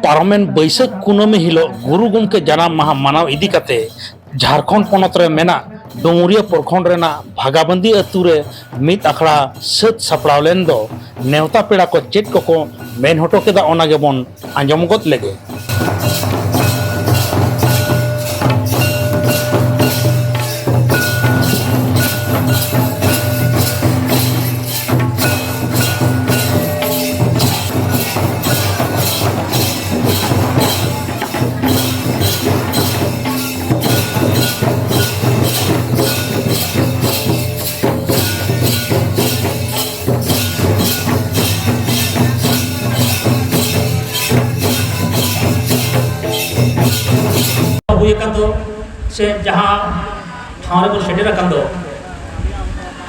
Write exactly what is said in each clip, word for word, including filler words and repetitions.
ᱯᱟᱨᱚᱢᱮᱱ ᱵᱟᱹᱭᱥᱟᱹᱠᱷ ᱠᱩᱱᱟᱹᱢᱤ ᱦᱤᱞᱳᱜ ᱜᱩᱨᱩ ᱜᱚᱢᱠᱮ ᱡᱟᱱᱟᱢ ᱢᱟᱦᱟ ᱢᱟᱱᱟᱣ ᱤᱫᱤ ᱠᱟᱛᱮ ᱡᱷᱟᱲᱠᱷᱚᱸᱰ ᱯᱚᱱᱚᱛ ᱨᱮ ᱢᱮᱱᱟᱜ ᱰᱩᱢᱩᱨᱤᱭᱟᱹ ᱯᱨᱚᱠᱷᱚᱸᱰ ᱨᱮᱱᱟᱜ ᱵᱷᱟᱜᱟᱵᱟᱸᱫᱤ ᱟᱹᱛᱩ ᱨᱮ ᱢᱤᱫ ᱟᱠᱷᱲᱟ ᱥᱟᱹᱛ ᱥᱟᱯᱲᱟᱣ ᱞᱮᱱ ᱫᱚ ᱱᱮᱣᱛᱟ ᱯᱮᱲᱟ ᱠᱚ ᱪᱮᱫ ᱠᱚᱠᱚ ᱢᱮᱱ ᱦᱚᱴᱚ ᱠᱮᱫᱟ, ᱚᱱᱟ ᱜᱮᱵᱚᱱ ᱟᱸᱡᱚᱢ ᱜᱚᱫ ᱞᱮᱜᱮ᱾ ᱦᱩᱭ ᱟᱠᱟᱱ ᱫᱚ, ᱥᱮ ᱡᱟᱦᱟᱸ ᱴᱷᱟᱶ ᱨᱮᱵᱚᱱ ᱥᱮᱴᱮᱨ ᱟᱠᱟᱱ ᱫᱚ,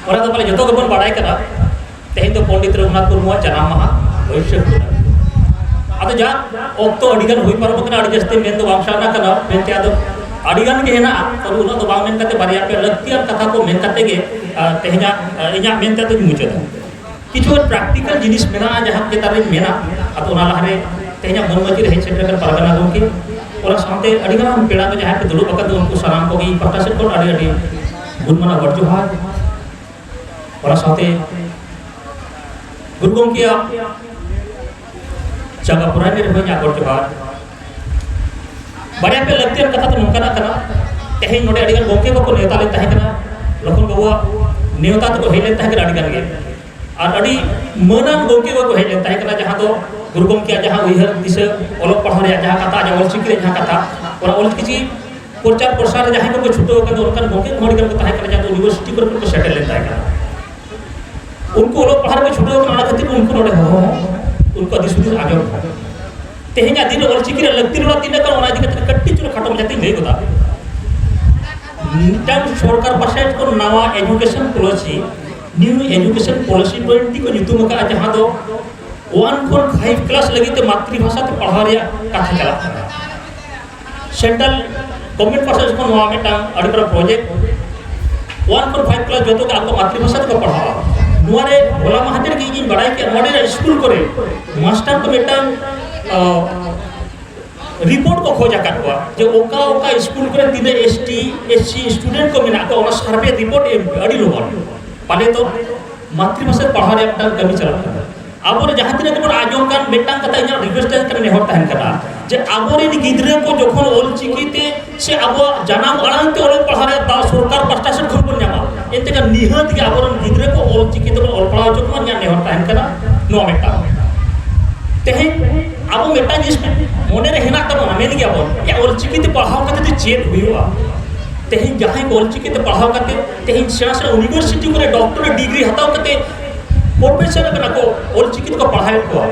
ᱚᱱᱟ ᱫᱚ ᱯᱟᱞᱮ ᱡᱚᱛᱚ ᱜᱮᱵᱚᱱ ᱵᱟᱲᱟᱭ ᱠᱟᱱᱟ᱾ ᱛᱮᱦᱮᱧ ᱫᱚ ᱯᱚᱱᱰᱤᱛ ᱨᱚᱜᱷᱩᱱᱟᱛᱷ ᱢᱩᱨᱢᱩᱣᱟᱜ ᱡᱟᱱᱟᱢ ᱢᱟᱦᱟ, ᱵᱟᱹᱭᱥᱟᱹᱠᱷ ᱠᱩᱱᱟᱹᱢᱤ᱾ ᱟᱫᱚ ᱡᱟ ᱚᱠᱛᱚ ᱟᱹᱰᱤ ᱜᱟᱱ ᱦᱩᱭ ᱯᱟᱨᱚᱢ ᱟᱠᱟᱱᱟ, ᱟᱹᱰᱤ ᱡᱟᱹᱥᱛᱤ ᱢᱮᱱ ᱫᱚ ᱵᱟᱝ ᱥᱟᱱᱟ ᱠᱟᱱᱟ, ᱢᱮᱱᱛᱮ ᱟᱫᱚ ᱟᱹᱰᱤ ᱜᱟᱱ ᱜᱮ ᱦᱮᱱᱟᱜᱼᱟ᱾ ᱛᱚᱵᱮ ᱩᱱᱟᱹᱜ ᱫᱚ ᱵᱟᱝ ᱢᱮᱱ ᱠᱟᱛᱮ ᱵᱟᱨᱭᱟ ᱯᱮ ᱞᱟᱹᱠᱛᱤᱭᱟᱱ ᱠᱟᱛᱷᱟ ᱠᱚ ᱢᱮᱱ ᱠᱟᱛᱮ ᱜᱮ, ᱟᱨ ᱛᱮᱦᱮᱧᱟᱜ, ᱟᱨ ᱤᱧᱟᱹᱜ ᱢᱮᱱ ᱛᱮᱫᱚᱧ ᱢᱩᱪᱟᱹᱫᱟ᱾ ᱠᱤᱪᱷᱩ ᱯᱨᱮᱠᱴᱤᱠᱟᱞ ᱡᱤᱱᱤᱥ ᱢᱮᱱᱟᱜᱼᱟ ᱡᱟᱦᱟᱸ ᱪᱮᱛᱟᱱ ᱨᱤᱧ ᱢᱮᱱᱟ᱾ ᱟᱫᱚ ᱚᱱᱟ ᱞᱟᱦᱟᱨᱮ ᱛᱮᱦᱮᱧᱟᱜ ᱢᱟᱹᱱ ᱢᱟᱹᱪᱤ ᱨᱮ ᱦᱮᱡ ᱥᱮᱴᱮᱨ ᱟᱠᱟᱱ ᱯᱟᱨᱜᱟᱱᱟ ᱜᱚᱢᱠᱮ, ᱚᱱᱟ ᱥᱟᱶᱛᱮ ᱟᱹᱰᱤ ᱜᱟᱱ ᱯᱮᱲᱟ ᱠᱚ ᱡᱟᱦᱟᱸᱭ ᱠᱚ ᱫᱩᱲᱩᱵ ᱟᱠᱟᱱ ᱫᱚ, ᱩᱱᱠᱩ ᱥᱟᱱᱟᱢ ᱠᱚᱜᱮ ᱤᱧ ᱯᱟᱦᱴᱟ ᱥᱮᱫ ᱠᱷᱚᱱ ᱟᱹᱰᱤ ᱟᱹᱰᱤ ᱜᱩᱱ ᱢᱟᱱᱟᱣ ᱜᱚᱰ ᱡᱚᱦᱟᱨ᱾ ᱚᱱᱟ ᱥᱟᱶᱛᱮ ᱜᱩᱨᱩ ᱜᱚᱢᱠᱮᱭᱟᱜ ᱡᱟᱸᱜᱟ ᱯᱩᱨᱟᱭᱱᱤ ᱨᱮᱦᱚᱸ ᱤᱧᱟᱹᱜ ᱜᱚᱰ ᱡᱚᱦᱟᱨ᱾ ᱵᱟᱨᱭᱟ ᱯᱮ ᱞᱟᱹᱠᱛᱤᱭᱟᱱ ᱠᱟᱛᱷᱟ ᱫᱚ ᱱᱚᱝᱠᱟᱱᱟᱜ ᱠᱟᱱᱟ, ᱛᱮᱦᱮᱧ ᱱᱚᱰᱮ ᱟᱹᱰᱤ ᱜᱟᱱ ᱜᱚᱢᱠᱮ ᱠᱚᱠᱚ ᱱᱮᱣᱛᱟ ᱞᱮᱱ ᱛᱟᱦᱮᱸ ᱠᱟᱱᱟ, ᱞᱚᱠᱷᱚᱱ ᱵᱟᱵᱩᱣᱟᱜ ᱱᱮᱣᱛᱟ ᱛᱮᱠᱚ ᱦᱮᱡ ᱞᱮᱱ ᱛᱟᱦᱮᱸ ᱠᱟᱱᱟ ᱟᱹᱰᱤ ᱜᱟᱱ ᱜᱮ᱾ ᱟᱨ ᱟᱹᱰᱤ ᱢᱟᱹᱱᱟᱱ ᱜᱚᱢᱠᱮ ᱠᱚᱠᱚ ᱦᱮᱡ ᱞᱮᱱ ᱛᱟᱦᱮᱸ ᱠᱟᱱᱟ, ᱡᱟᱦᱟᱸ ᱫᱚ ᱜᱩᱨᱩ ᱜᱚᱢᱠᱮᱭᱟᱜ ᱡᱟᱦᱟᱸ ᱩᱭᱦᱟᱹᱨ ᱫᱤᱥᱟᱹ, ᱚᱞᱚᱜ ᱯᱟᱲᱦᱟᱣ ᱨᱮᱭᱟᱜ ᱡᱟᱦᱟᱸ ᱠᱟᱛᱷᱟ, ᱟᱡᱟᱜ ᱚᱞᱪᱤᱠᱤ ᱨᱮᱭᱟᱜ ᱡᱟᱦᱟᱸ ᱠᱟᱛᱷᱟ, ᱚᱱᱟ ᱚᱞᱪᱤᱠᱤ ᱯᱨᱚᱪᱟᱨ ᱯᱨᱚᱥᱟᱨ ᱨᱮ ᱡᱟᱦᱟᱸᱭ ᱠᱚᱠᱚ ᱪᱷᱩᱴᱟᱹᱣ ᱟᱠᱟᱱ ᱫᱚ, ᱚᱱᱠᱟᱱ ᱜᱚᱢᱠᱮ ᱠᱚᱦᱚᱸ ᱟᱹᱰᱤ ᱜᱟᱱ ᱠᱚ ᱛᱟᱦᱮᱸ ᱠᱟᱱᱟ, ᱡᱟᱦᱟᱸ ᱫᱚ ᱤᱭᱩᱱᱤᱵᱷᱟᱨᱥᱤᱴᱤ ᱠᱚᱨᱮ ᱠᱚ ᱥᱮᱴᱮᱨ ᱞᱮᱱ ᱛᱟᱦᱮᱸ ᱠᱟᱱᱟ᱾ ᱩᱱᱠᱩ ᱚᱞᱚᱜ ᱯᱟᱲᱦᱟᱣ ᱨᱮᱠᱚ ᱪᱷᱩᱴᱟᱹᱣ ᱟᱠᱟᱱᱟ, ᱚᱱᱟ ᱠᱷᱟᱹᱛᱤᱨ ᱩᱱᱠᱩ ᱱᱚᱰᱮ ᱦᱚᱦᱚ ᱦᱚᱸ, ᱩᱱᱠᱩᱣᱟᱜ ᱫᱤᱥ ᱦᱩᱫᱤᱥ ᱟᱸᱡᱚᱢ ᱦᱚᱸ᱾ ᱛᱮᱦᱮᱧᱟᱜ ᱫᱤᱱ ᱨᱮ ᱚᱞᱪᱤᱠᱤ ᱨᱮ ᱞᱟᱹᱠᱛᱤ ᱨᱮᱱᱟᱜ ᱛᱤᱱᱟᱹᱜ ᱠᱟᱱᱟ, ᱚᱱᱟ ᱤᱫᱤ ᱠᱟᱛᱮ ᱠᱟᱹᱴᱤᱡ ᱪᱩᱞᱩᱝ ᱠᱷᱟᱴᱚ ᱢᱟᱪᱷᱟᱛᱮᱧ ᱞᱟᱹᱭ ᱜᱚᱫᱟ᱾ ᱢᱤᱫᱴᱟᱝ ᱥᱚᱨᱠᱟᱨ ᱯᱟᱥᱮ ᱠᱷᱚᱱ ᱱᱟᱣᱟ education policy, New education policy twenty ᱠᱚ ᱧᱩᱛᱩᱢ ᱟᱠᱟᱫᱼᱟ, ᱡᱟᱦᱟᱸ ᱫᱚ ᱚᱣᱟᱱ ᱠᱷᱚᱱ ᱯᱷᱟᱭᱤᱵᱷ ᱠᱞᱟᱥ ᱞᱟᱹᱜᱤᱫ ᱛᱮ ᱢᱟᱛᱨᱤ ᱵᱷᱟᱥᱟ ᱛᱮ ᱯᱟᱲᱦᱟᱣ ᱨᱮᱭᱟᱜ ᱠᱟᱛᱷᱟ ᱪᱟᱞᱟᱜ ᱠᱟᱱᱟ᱾ ᱥᱮᱱᱴᱨᱟᱞ ᱜᱚᱵᱷᱚᱨᱱᱢᱮᱱᱴ ᱯᱟᱦᱴᱟ ᱥᱮᱫ ᱠᱷᱚᱱ ᱱᱚᱣᱟ ᱢᱤᱫᱴᱟᱝ ᱟᱹᱰᱤ ᱢᱟᱨᱟᱝ ᱯᱨᱚᱡᱮᱠᱴ᱾ ᱚᱣᱟᱱ ᱠᱷᱚᱱ ᱯᱷᱟᱭᱤᱵᱷ ᱠᱞᱟᱥ ᱡᱚᱛᱚ ᱜᱮ ᱟᱠᱚ ᱢᱟᱛᱨᱤᱵᱷᱟᱥᱟ ᱛᱮᱠᱚ ᱯᱟᱲᱦᱟᱜᱼᱟ᱾ ᱱᱚᱣᱟ ᱨᱮ ᱦᱚᱞᱟ ᱢᱟᱦᱫᱮᱨ ᱜᱮ ᱤᱧᱤᱧ ᱵᱟᱲᱟᱭ ᱠᱮᱫ, ᱱᱚᱰᱮ ᱥᱠᱩᱞ ᱠᱚᱨᱮ ᱢᱟᱥᱴᱟᱨ ᱠᱚ ᱢᱤᱫᱴᱟᱝ ᱨᱤᱯᱳᱨᱴ ᱠᱚ ᱠᱷᱚᱡᱽ ᱟᱠᱟᱫ ᱠᱚᱣᱟ ᱡᱮ ᱚᱠᱟ ᱚᱠᱟ ᱥᱠᱩᱞ ᱠᱚᱨᱮ ᱛᱤᱱᱟᱹᱜ S T S C student ᱠᱚ ᱢᱮᱱᱟᱜ ᱠᱚᱣᱟ, ᱚᱱᱟ ᱥᱟᱨᱵᱷᱮ ᱨᱤᱯᱳᱨᱴ ᱮᱢ ᱯᱮ ᱟᱹᱰᱤ ᱞᱚᱜᱚᱱ᱾ ᱯᱟᱞᱮ ᱫᱚ ᱢᱟᱛᱨᱤᱵᱷᱟᱥᱟ ᱯᱟᱲᱦᱟᱣ ᱨᱮᱭᱟᱜ ᱢᱤᱫᱴᱟᱝ ᱠᱟᱹᱢᱤ ᱪᱟᱞᱟᱜ ᱠᱟᱱᱟ᱾ ᱟᱵᱚᱨᱮ ᱡᱟᱦᱟᱸ ᱛᱤᱱᱟᱹᱜ ᱜᱮᱵᱚᱱ ᱟᱸᱡᱚᱢ ᱠᱟᱱ, ᱢᱤᱫᱴᱟᱝ ᱠᱟᱛᱷᱟ ᱤᱧᱟᱹᱜ ᱨᱤᱠᱩᱭᱮᱥᱴ ᱛᱟᱦᱮᱱ ᱠᱟᱱᱟ, ᱱᱮᱦᱚᱨ ᱛᱟᱦᱮᱱ ᱠᱟᱱᱟ ᱡᱮ ᱟᱵᱚᱨᱮᱱ ᱜᱤᱫᱽᱨᱟᱹ ᱠᱚ ᱡᱚᱠᱷᱚᱱ ᱚᱞ ᱪᱤᱠᱤ ᱛᱮ ᱥᱮ ᱟᱵᱚᱣᱟᱜ ᱡᱟᱱᱟᱢ ᱟᱲᱟᱝ ᱛᱮ ᱚᱞᱚᱜ ᱯᱟᱲᱦᱟᱣ ᱨᱮᱭᱟᱜ ᱫᱟᱣ ᱥᱚᱨᱠᱟᱨ ᱯᱟᱦᱴᱟ ᱥᱮᱫ ᱠᱷᱚᱱ ᱵᱚᱱ ᱧᱟᱢᱟ, ᱮᱱᱛᱮ ᱠᱷᱟᱱ ᱱᱤᱦᱟᱹᱛ ᱜᱮ ᱟᱵᱚᱨᱮᱱ ᱜᱤᱫᱽᱨᱟᱹ ᱠᱚ ᱚᱞ ᱪᱤᱠᱤ ᱛᱮᱵᱚᱱ ᱚᱞ ᱯᱟᱲᱦᱟᱣ ᱦᱚᱪᱚ ᱠᱚᱢᱟ, ᱤᱧᱟᱹᱜ ᱱᱮᱦᱚᱨ ᱛᱟᱦᱮᱱ ᱠᱟᱱᱟ ᱱᱚᱣᱟ ᱢᱤᱫᱴᱟᱝ᱾ ᱛᱮᱦᱮᱧ ᱟᱵᱚ ᱢᱤᱫᱴᱟᱝ ᱡᱤᱱᱤᱥ ᱢᱚᱱᱮᱨᱮ ᱦᱮᱱᱟᱜ ᱛᱟᱵᱚᱱᱟ, ᱢᱮᱱ ᱜᱮᱭᱟᱵᱚᱱ, ᱭᱟ, ᱚᱞ ᱪᱤᱠᱤ ᱛᱮ ᱯᱟᱲᱦᱟᱣ ᱠᱟᱛᱮ ᱫᱚ ᱪᱮᱫ ᱦᱩᱭᱩᱜᱼᱟ? ᱛᱮᱦᱮᱧ ᱡᱟᱦᱟᱸᱭ ᱠᱚ ᱚᱞ ᱪᱤᱠᱤ ᱛᱮ ᱯᱟᱲᱦᱟᱣ ᱠᱟᱛᱮ ᱛᱮᱦᱮᱧ ᱥᱮᱬᱟ ᱥᱮᱬᱟ ᱤᱭᱩᱱᱤᱵᱷᱟᱨᱥᱤᱴᱤ ᱠᱚᱨᱮ ᱰᱚᱠᱴᱚᱨᱮᱴ ᱰᱤᱜᱽᱨᱤ ᱦᱟᱛᱟᱣ ᱠᱟᱛᱮ ᱯᱨᱚᱯᱷᱮᱥᱚᱨ ᱠᱟᱱᱟ ᱠᱚ, ᱚᱞ ᱪᱤᱠᱤ ᱛᱮᱠᱚ ᱯᱟᱲᱦᱟᱣᱮᱫ ᱠᱚᱣᱟ᱾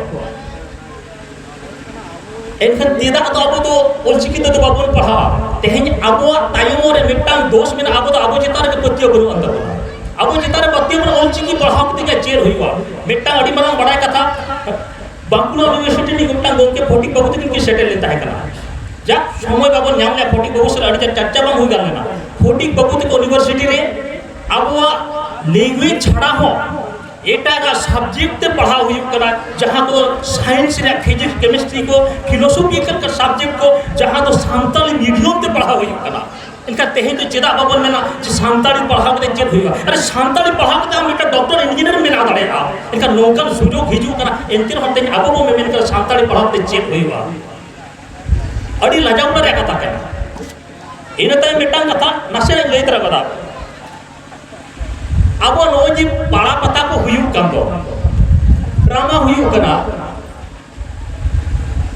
ᱮᱱᱠᱷᱟᱱ ᱪᱮᱫᱟᱜ ᱫᱚ ᱟᱵᱚ ᱫᱚ ᱚᱞ ᱪᱤᱠᱤ ᱛᱮᱫᱚ ᱵᱟᱵᱚᱱ ᱯᱟᱲᱦᱟᱜᱼᱟ? ᱛᱮᱦᱮᱧ ᱟᱵᱚᱣᱟᱜ ᱛᱟᱭᱚᱢ ᱨᱮ ᱢᱤᱫᱴᱟᱝ ᱫᱳᱥ ᱢᱮᱱᱟᱜᱼᱟ, ᱟᱵᱚ ᱫᱚ ᱟᱵᱚ ᱪᱮᱛᱟᱱ ᱨᱮᱜᱮ ᱯᱟᱹᱛᱭᱟᱹᱣ ᱵᱟᱹᱱᱩᱜ ᱟᱱ ᱛᱟᱵᱚᱱᱟ᱾ ᱟᱵᱚ ᱪᱮᱛᱟᱱ ᱨᱮ ᱯᱟᱹᱛᱭᱟᱹᱣ ᱵᱟᱹᱱᱩᱜ, ᱚᱞ ᱪᱤᱠᱤ ᱯᱟᱲᱦᱟᱣ ᱠᱟᱛᱮ ᱜᱮ ᱪᱮᱫ ᱦᱩᱭᱩᱜᱼᱟ? ᱢᱤᱫᱴᱟᱝ ᱟᱹᱰᱤ ᱢᱟᱨᱟᱝ ᱵᱟᱲᱟᱭ ᱠᱟᱛᱷᱟ, ᱵᱟᱸᱠᱩᱲᱟ ᱤᱭᱩᱱᱤᱵᱷᱟᱨᱥᱤᱴᱤ ᱨᱤᱱᱤᱡ ᱢᱤᱫᱴᱟᱝ ᱜᱚᱢᱠᱮ ᱯᱷᱚᱴᱤᱠ ᱵᱟᱹᱵᱩ ᱛᱟᱹᱠᱤᱱ ᱠᱤᱱ ᱥᱮᱴᱮᱨ ᱞᱮᱱ ᱛᱟᱦᱮᱸ ᱠᱟᱱᱟ᱾ ᱡᱟᱠ, ᱥᱚᱢᱚᱭ ᱵᱟᱵᱚᱱ ᱧᱟᱢ ᱞᱮᱫᱟ, ᱯᱷᱚᱴᱤᱠ ᱵᱟᱹᱵᱩ ᱥᱟᱞᱟᱜ ᱟᱹᱰᱤ ᱪᱟᱨᱪᱟ ᱵᱟᱝ ᱦᱩᱭ ᱜᱟᱱ ᱞᱮᱱᱟ᱾ ᱯᱷᱚᱴᱤᱠ ᱵᱟᱹᱵᱩ ᱛᱟᱠᱚ ᱤᱭᱩᱱᱤᱵᱷᱟᱨᱥᱤᱴᱤ ᱨᱮ ᱟᱵᱚᱣᱟᱜ ᱞᱮᱝᱜᱩᱭᱮᱡᱽ ᱪᱷᱟᱲᱟ ᱦᱚᱸ ᱮᱴᱟᱜᱟᱜ ᱥᱟᱵᱡᱮᱠᱴ ᱛᱮ ᱯᱟᱲᱦᱟᱣ ᱦᱩᱭᱩᱜ ᱠᱟᱱᱟ, ᱡᱟᱦᱟᱸ ᱫᱚ ᱥᱟᱭᱮᱱᱥ ᱨᱮᱭᱟᱜ ᱯᱷᱤᱡᱤᱠᱥ, ᱠᱮᱢᱤᱥᱴᱨᱤ ᱠᱚ, ᱯᱷᱤᱞᱳᱥᱚᱯᱷᱤᱠᱟᱞ ᱥᱟᱵᱡᱮᱠᱴ ᱠᱚ, ᱡᱟᱦᱟᱸ ᱫᱚ ᱥᱟᱱᱛᱟᱲᱤ ᱢᱤᱰᱤᱭᱟᱢ ᱛᱮ ᱯᱟᱲᱦᱟᱣ ᱦᱩᱭᱩᱜ ᱠᱟᱱᱟ᱾ ᱮᱱᱠᱷᱟᱱ ᱛᱮᱦᱮᱧ ᱫᱚ ᱪᱮᱫᱟᱜ ᱵᱟᱵᱚᱱ ᱢᱮᱱᱟ ᱡᱮ ᱥᱟᱱᱛᱟᱲᱤ ᱯᱟᱲᱦᱟᱣ ᱠᱟᱛᱮ ᱪᱮᱫ ᱦᱩᱭᱩᱜᱼᱟ? ᱟᱨᱮ, ᱥᱟᱱᱛᱟᱲᱤ ᱯᱟᱲᱦᱟᱣ ᱠᱟᱛᱮ ᱟᱢ ᱢᱤᱫᱴᱟᱝ ᱰᱚᱠᱴᱚᱨ ᱤᱧᱡᱤᱱᱤᱭᱟᱨ ᱵᱮᱱᱟᱣ ᱫᱟᱲᱮᱭᱟᱜᱼᱟ᱾ ᱮᱱᱠᱷᱟᱱ ᱱᱚᱝᱠᱟᱱ ᱥᱩᱡᱳᱜᱽ ᱦᱤᱡᱩᱜ ᱠᱟᱱᱟ, ᱮᱱᱛᱮ ᱨᱮᱦᱚᱸ ᱛᱮᱦᱮᱧ ᱟᱵᱚ ᱵᱚᱱ ᱢᱮᱢᱮᱱ ᱠᱟᱱᱟ ᱥᱟᱱᱛᱟᱲᱤ ᱯᱟᱲᱦᱟᱣ ᱠᱟᱛᱮ ᱪᱮᱫ ᱦᱩᱭᱩᱜᱼᱟ? ᱟᱹᱰᱤ ᱞᱟᱡᱟᱣ ᱨᱮᱭᱟᱜ ᱠᱟᱛᱷᱟ ᱠᱟᱱᱟ᱾ ᱤᱱᱟᱹ ᱛᱟᱭᱚᱢ ᱢᱤᱫᱴᱟᱝ ᱠᱟᱛᱷᱟ ᱱᱟᱥᱮᱱᱟᱜ ᱤᱧ ᱞᱟᱹᱭ ᱛᱚᱨᱟ ᱠᱟᱫᱟ᱾ ᱟᱵᱚ ᱱᱚᱜᱼᱚᱭ ᱡᱮ ᱯᱟᱲᱟ ᱯᱟᱛᱟ ᱠᱚ ᱦᱩᱭᱩᱜ ᱠᱟᱱ ᱫᱚ, ᱰᱨᱟᱢᱟ ᱦᱩᱭᱩᱜ ᱠᱟᱱᱟ,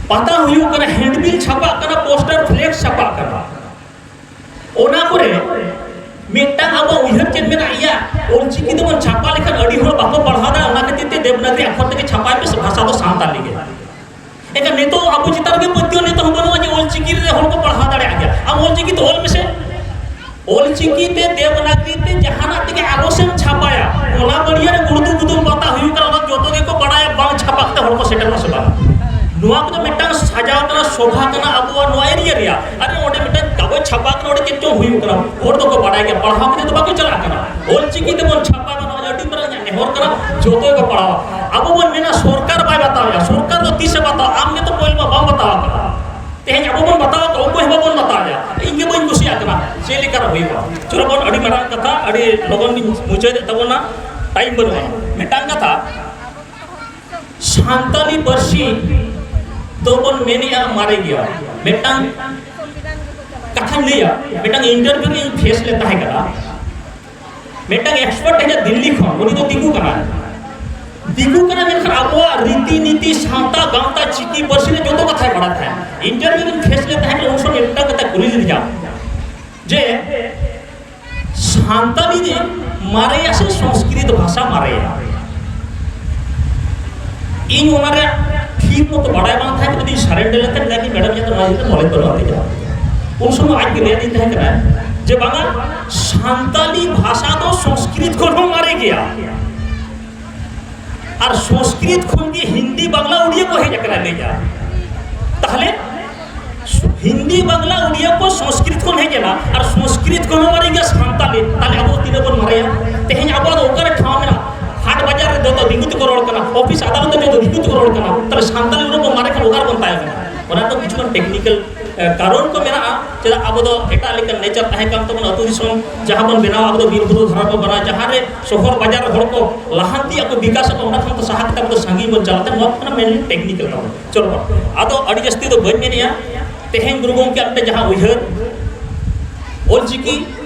ᱯᱟᱛᱟ ᱦᱩᱭᱩᱜ ᱠᱟᱱᱟ, ᱦᱮᱱᱰᱵᱤᱞ ᱪᱷᱟᱯᱟᱜ ᱠᱟᱱᱟ, ᱯᱳᱥᱴᱟᱨ ᱯᱷᱞᱮᱠᱥ ᱪᱷᱟᱯᱟᱜ ᱠᱟᱱᱟ, ᱚᱱᱟ ᱠᱚᱨᱮ ᱢᱤᱫᱴᱟᱝ ᱟᱵᱚ ᱩᱭᱦᱟᱹᱨ ᱪᱮᱫ ᱢᱮᱱᱟᱜ ᱜᱮᱭᱟ? ᱚᱞᱪᱤᱠᱤ ᱛᱮᱵᱚᱱ ᱪᱷᱟᱯᱟ ᱞᱮᱠᱷᱟᱱ ᱟᱹᱰᱤ ᱦᱚᱲ ᱵᱟᱠᱚ ᱯᱟᱲᱦᱟᱣ ᱫᱟᱲᱮᱭᱟᱜᱼᱟ, ᱚᱱᱟ ᱠᱷᱟᱹᱛᱤᱨ ᱛᱮ ᱫᱮᱵᱽᱱᱟᱜᱽᱨᱤ ᱟᱠᱷᱚᱨ ᱛᱮᱜᱮ ᱪᱷᱟᱯᱟᱭ ᱯᱮ, ᱵᱷᱟᱥᱟ ᱫᱚ ᱥᱟᱱᱛᱟᱲᱤ ᱜᱮ᱾ ᱮᱱᱠᱷᱟᱱ ᱱᱤᱛᱚᱜ ᱟᱵᱚ ᱪᱮᱛᱟᱱ ᱨᱮᱜᱮ ᱯᱟᱹᱛᱭᱟᱹᱣ ᱱᱤᱛᱚᱜ ᱦᱚᱸ ᱵᱟᱹᱱᱩᱜᱼᱟ ᱡᱮ ᱚᱞᱪᱤᱠᱤ ᱨᱮ ᱦᱚᱲ ᱠᱚ ᱯᱟᱲᱦᱟᱣ ᱫᱟᱲᱮᱭᱟᱜ ᱜᱮᱭᱟ᱾ ᱟᱢ ᱚᱞᱪᱤᱠᱤ ᱛᱮ ᱚᱞ ᱢᱮᱥᱮ, ᱚᱞᱪᱤᱠᱤ ᱛᱮ ᱫᱮᱵᱽᱱᱟᱜᱽᱨᱤ ᱛᱮ ᱡᱟᱦᱟᱱᱟᱜ ᱛᱮᱜᱮ ᱟᱞᱚ ᱥᱮᱢ ᱪᱷᱟᱯᱟᱭᱟ᱾ ᱚᱱᱟ ᱵᱟᱹᱲᱤᱭᱟᱹ ᱨᱮ ᱜᱩᱲᱫᱩ ᱜᱩᱫᱩᱢ ᱯᱟᱛᱟ ᱦᱩᱭᱩᱜ ᱠᱟᱱᱟ, ᱚᱱᱟ ᱡᱚᱛᱚ ᱜᱮᱠᱚ ᱵᱟᱲᱟᱭᱟ, ᱵᱟᱝ ᱪᱷᱟᱯᱟ ᱠᱟᱛᱮ ᱦᱚᱲ ᱠᱚ ᱥᱮᱴᱮᱨᱚᱜᱼᱟ ᱥᱮ ᱵᱟᱝ? ᱱᱚᱣᱟ ᱠᱚᱫᱚ ᱢᱤᱫᱴᱟᱝ ᱥᱟᱡᱟᱣ ᱠᱟᱱᱟ, ᱥᱚᱵᱷᱟ ᱠᱟᱱᱟ ᱟᱵᱚᱣᱟᱜ ᱱᱚᱣᱟ ᱮᱨᱤᱭᱟ ᱨᱮᱭᱟᱜ᱾ ᱟᱨᱮ, ᱚᱸᱰᱮ ᱢᱤᱫᱴᱟᱝ ᱠᱟᱜᱚᱡᱽ ᱪᱷᱟᱯᱟ ᱠᱟᱱᱟ, ᱚᱸᱰᱮ ᱪᱮᱫ ᱪᱚᱝ ᱦᱩᱭᱩᱜ ᱠᱟᱱᱟ, ᱦᱚᱲ ᱫᱚᱠᱚ ᱵᱟᱰᱟᱭ ᱜᱮᱭᱟ, ᱯᱟᱲᱦᱟᱣ ᱠᱟᱛᱮ ᱫᱚ ᱵᱟᱠᱚ ᱪᱟᱞᱟᱜ ᱠᱟᱱᱟ᱾ ᱚᱞ ᱪᱤᱠᱤ ᱛᱮᱵᱚᱱ ᱪᱷᱟᱯᱟ ᱠᱟᱱᱟ, ᱚᱱᱟ ᱟᱹᱰᱤ ᱢᱟᱨᱟᱝ ᱤᱧᱟᱹᱜ ᱱᱮᱦᱚᱨ ᱠᱟᱱᱟ, ᱡᱚᱛᱚ ᱜᱮᱠᱚ ᱯᱟᱲᱦᱟᱣᱟ᱾ ᱟᱵᱚ ᱵᱚᱱ ᱢᱮᱱᱟ ᱥᱚᱨᱠᱟᱨ ᱵᱟᱭ ᱵᱟᱛᱟᱣᱮᱜᱼᱟ, ᱥᱚᱨᱠᱟᱨ ᱫᱚ ᱛᱤᱥᱮ ᱵᱟᱛᱟᱣᱟ? ᱟᱢ ᱜᱮᱛᱚ ᱯᱳᱭᱞᱳ ᱢᱟ ᱵᱟᱢ ᱵᱟᱛᱟᱣ ᱟᱠᱟᱫᱟ᱾ ᱛᱮᱦᱮᱧ ᱟᱵᱚ ᱵᱚᱱ ᱵᱟᱛᱟᱣ ᱟᱠᱟᱫᱟ, ᱚᱠᱚᱭ ᱦᱚᱸ ᱵᱟᱵᱚᱱ ᱵᱟᱛᱟᱣᱮᱜᱼᱟ᱾ ᱤᱧ ᱜᱮ ᱵᱟᱹᱧ ᱠᱩᱥᱤᱭᱟᱜ ᱠᱟᱱᱟ, ᱪᱮᱫ ᱞᱮᱠᱟᱨᱮ ᱦᱩᱭᱩᱜᱼᱟ? ᱪᱚᱞᱚ ᱵᱚᱱ, ᱟᱹᱰᱤ ᱢᱟᱨᱟᱝ ᱠᱟᱛᱷᱟ, ᱟᱹᱰᱤ ᱞᱚᱜᱚᱱ ᱜᱤᱧ ᱢᱩᱪᱟᱹᱫᱮᱫ ᱛᱟᱵᱚᱱᱟ, ᱴᱟᱭᱤᱢ ᱵᱟᱹᱱᱩᱜᱼᱟ᱾ ᱢᱤᱫᱴᱟᱝ ᱠᱟᱛᱷᱟ, ᱥᱟᱱᱛᱟᱞᱤ ᱯᱟᱹᱨᱥᱤ ᱫᱚᱵᱚᱱ ᱢᱮᱱᱮᱜᱼᱟ ᱢᱟᱨᱮ ᱜᱮᱭᱟ᱾ ᱢᱤᱫᱴᱟᱝ ᱠᱟᱛᱷᱟᱧ ᱞᱟᱹᱭᱟ, ᱢᱤᱫᱴᱟᱝ ᱤᱱᱴᱟᱨᱵᱷᱤᱭᱩ ᱨᱮ ᱤᱧ ᱯᱷᱮᱥ ᱞᱮᱫ ᱛᱟᱦᱮᱸ ᱠᱟᱱᱟ᱾ ᱢᱤᱫᱴᱟᱝ ᱮᱠᱥᱯᱟᱨᱴ ᱦᱮᱡ ᱮᱱᱟ ᱫᱤᱞᱞᱤ ᱠᱷᱚᱱ, ᱩᱱᱤ ᱫᱚ ᱫᱤᱠᱩ ᱠᱟᱱᱟᱭ᱾ ᱫᱤᱠᱩ ᱠᱟᱱᱟᱭ, ᱢᱮᱱᱠᱷᱟᱱ ᱟᱵᱚᱣᱟᱜ ᱨᱤᱛᱤ ᱱᱤᱛᱤ, ᱥᱟᱶᱛᱟ ᱜᱟᱶᱛᱟ, ᱪᱤᱠᱤ ᱯᱟᱹᱨᱥᱤ ᱨᱮ ᱡᱚᱛᱚ ᱠᱟᱛᱷᱟᱭ ᱵᱟᱲᱟᱭ ᱛᱟᱦᱮᱸᱫ᱾ ᱤᱱᱴᱟᱨᱵᱷᱤᱭᱩ ᱨᱮᱧ ᱯᱷᱮᱥ ᱞᱮᱫ ᱛᱟᱦᱮᱸ ᱠᱟᱱᱟ, ᱩᱱ ᱥᱚᱢᱚᱭ ᱢᱤᱫᱴᱟᱝ ᱠᱟᱛᱷᱟ ᱠᱩᱞᱤ ᱞᱤᱫᱤᱧᱟ ᱡᱮ ᱥᱟᱱᱛᱟᱞᱤ ᱨᱮ ᱢᱟᱨᱮᱭᱟ ᱥᱮ ᱥᱚᱝᱥᱠᱨᱤᱛ ᱵᱷᱟᱥᱟ ᱢᱟᱨᱮᱭᱟ? ᱤᱧ ᱚᱱᱟ ᱨᱮᱭᱟᱜ ᱴᱷᱤᱠ ᱢᱚᱛᱚ ᱵᱟᱲᱟᱭ ᱵᱟᱝ ᱛᱟᱦᱮᱸ ᱠᱟᱱᱟ, ᱤᱧ ᱥᱟᱨᱮᱱᱰᱟᱨ ᱞᱮᱱ ᱛᱟᱦᱮᱸ ᱠᱟᱱᱟ, ᱢᱮᱰᱟᱢ, ᱤᱧᱟᱹᱜ ᱫᱚ ᱱᱚᱣᱟ ᱤᱫᱤ ᱠᱟᱛᱮ ᱱᱚᱞᱮᱡᱽ ᱵᱟᱹᱱᱩᱜᱼᱟ, ᱴᱷᱤᱠ ᱜᱮᱭᱟ᱾ ᱩᱱ ᱥᱚᱢᱚᱭ ᱟᱡ ᱜᱮ ᱞᱟᱹᱭ ᱟᱹᱫᱤᱧ ᱛᱟᱦᱮᱸ ᱠᱟᱱᱟ ᱡᱮ ᱵᱟᱝᱟ, ᱥᱟᱱᱛᱟᱞᱤ ᱵᱷᱟᱥᱟ ᱫᱚ ᱥᱚᱝᱥᱠᱨᱤᱛ ᱠᱷᱚᱱ ᱦᱚᱸ ᱢᱟᱨᱮ ᱜᱮᱭᱟ᱾ ᱟᱨ ᱥᱚᱝᱥᱠᱨᱤᱛ ᱠᱷᱚᱱ ᱜᱮ ᱦᱤᱱᱫᱤ, ᱵᱟᱝᱞᱟ, ᱩᱲᱤᱭᱟ ᱠᱚ ᱦᱮᱡ ᱟᱠᱟᱱᱟ, ᱞᱟᱹᱭᱟ᱾ ᱛᱟᱦᱞᱮ ᱦᱤᱱᱫᱤ, ᱵᱟᱝᱞᱟ, ᱩᱲᱤᱭᱟ ᱠᱚ ᱥᱚᱝᱥᱠᱨᱤᱛ ᱠᱷᱚᱱ ᱦᱮᱡ ᱮᱱᱟ, ᱟᱨ ᱥᱚᱝᱥᱠᱨᱤᱛ ᱠᱷᱚᱱ ᱦᱚᱸ ᱢᱟᱨᱮ ᱜᱮᱭᱟ ᱥᱟᱱᱛᱟᱞᱤ᱾ ᱛᱟᱦᱞᱮ ᱟᱵᱚ ᱛᱤᱱᱟᱹᱜ ᱵᱚᱱ ᱢᱟᱨᱮᱭᱟ? ᱛᱮᱦᱮᱧ ᱟᱵᱚᱣᱟᱜ ᱫᱚ ᱚᱠᱟᱨᱮ ᱴᱷᱟᱶ ᱢᱮᱱᱟᱜᱼᱟ? ᱦᱟᱴ ᱵᱟᱡᱟᱨ ᱨᱮ ᱡᱚᱛᱚ ᱫᱤᱠᱩ ᱛᱮᱠᱚ ᱨᱚᱲ ᱠᱟᱱᱟ, ᱚᱯᱷᱤᱥ ᱟᱫᱟᱞᱚᱛ ᱨᱮ ᱡᱚᱛᱚ ᱫᱤᱠᱩ ᱛᱮᱠᱚ ᱨᱚᱲ ᱠᱟᱱᱟ᱾ ᱛᱟᱦᱞᱮ ᱥᱟᱱᱛᱟᱞᱤ ᱨᱚᱲ ᱵᱚᱱ ᱢᱟᱨᱮ ᱠᱷᱟᱱ ᱚᱠᱟᱨᱮ ᱵᱚᱱ ᱛᱟᱦᱮᱸ ᱠᱟᱱᱟ? ᱚᱱᱟ ᱫᱚ ᱠᱤᱪᱷᱩᱜᱟᱱ ᱴᱮᱠᱱᱤᱠᱮᱞ ᱮ, ᱠᱟᱨᱚᱱ ᱠᱚ ᱢᱮᱱᱟᱜᱼᱟ᱾ ᱪᱮᱫᱟᱜ ᱟᱵᱚ ᱫᱚ ᱮᱴᱟᱜ ᱞᱮᱠᱟᱱ ᱱᱮᱪᱟᱨ ᱛᱟᱦᱮᱸ ᱠᱟᱱ ᱛᱟᱵᱚᱱᱟ, ᱟᱹᱛᱩ ᱫᱤᱥᱚᱢ ᱡᱟᱦᱟᱸ ᱵᱚᱱ ᱵᱮᱱᱟᱣᱟ, ᱟᱵᱚ ᱫᱚ ᱵᱤᱨ ᱵᱩᱨᱩ ᱫᱷᱟᱨᱟ ᱵᱚᱱ ᱵᱮᱱᱟᱣᱟ, ᱡᱟᱦᱟᱸ ᱨᱮ ᱥᱚᱦᱚᱨ ᱵᱟᱡᱟᱨ ᱨᱮ ᱦᱚᱲ ᱠᱚ ᱞᱟᱦᱟᱱᱛᱤ ᱟᱠᱚ, ᱵᱤᱠᱟᱥ ᱟᱠᱚ, ᱚᱱᱟ ᱠᱷᱚᱱ ᱫᱚ ᱥᱟᱦᱟ ᱠᱟᱛᱮ ᱟᱵᱚ ᱫᱚ ᱥᱟᱺᱜᱤᱧ ᱵᱚᱱ ᱪᱟᱞᱟᱜ ᱛᱮ, ᱱᱚᱣᱟ ᱠᱟᱱᱟ ᱢᱮᱱᱞᱤ ᱴᱮᱠᱱᱤᱠᱮᱞ ᱛᱟᱵᱚᱱ᱾ ᱪᱚᱞᱚ, ᱟᱫᱚ ᱟᱹᱰᱤ ᱡᱟᱹᱥᱛᱤ ᱫᱚ ᱵᱟᱹᱧ ᱢᱮᱱᱮᱜᱼᱟ᱾ ᱛᱮᱦᱮᱧ ᱜᱩᱨᱩ ᱜᱚᱢᱠᱮ ᱟᱜ ᱢᱤᱫᱴᱮᱱ ᱡᱟᱦᱟᱸ ᱩᱭᱦᱟᱹᱨ, ᱚᱞᱪᱤᱠᱤ,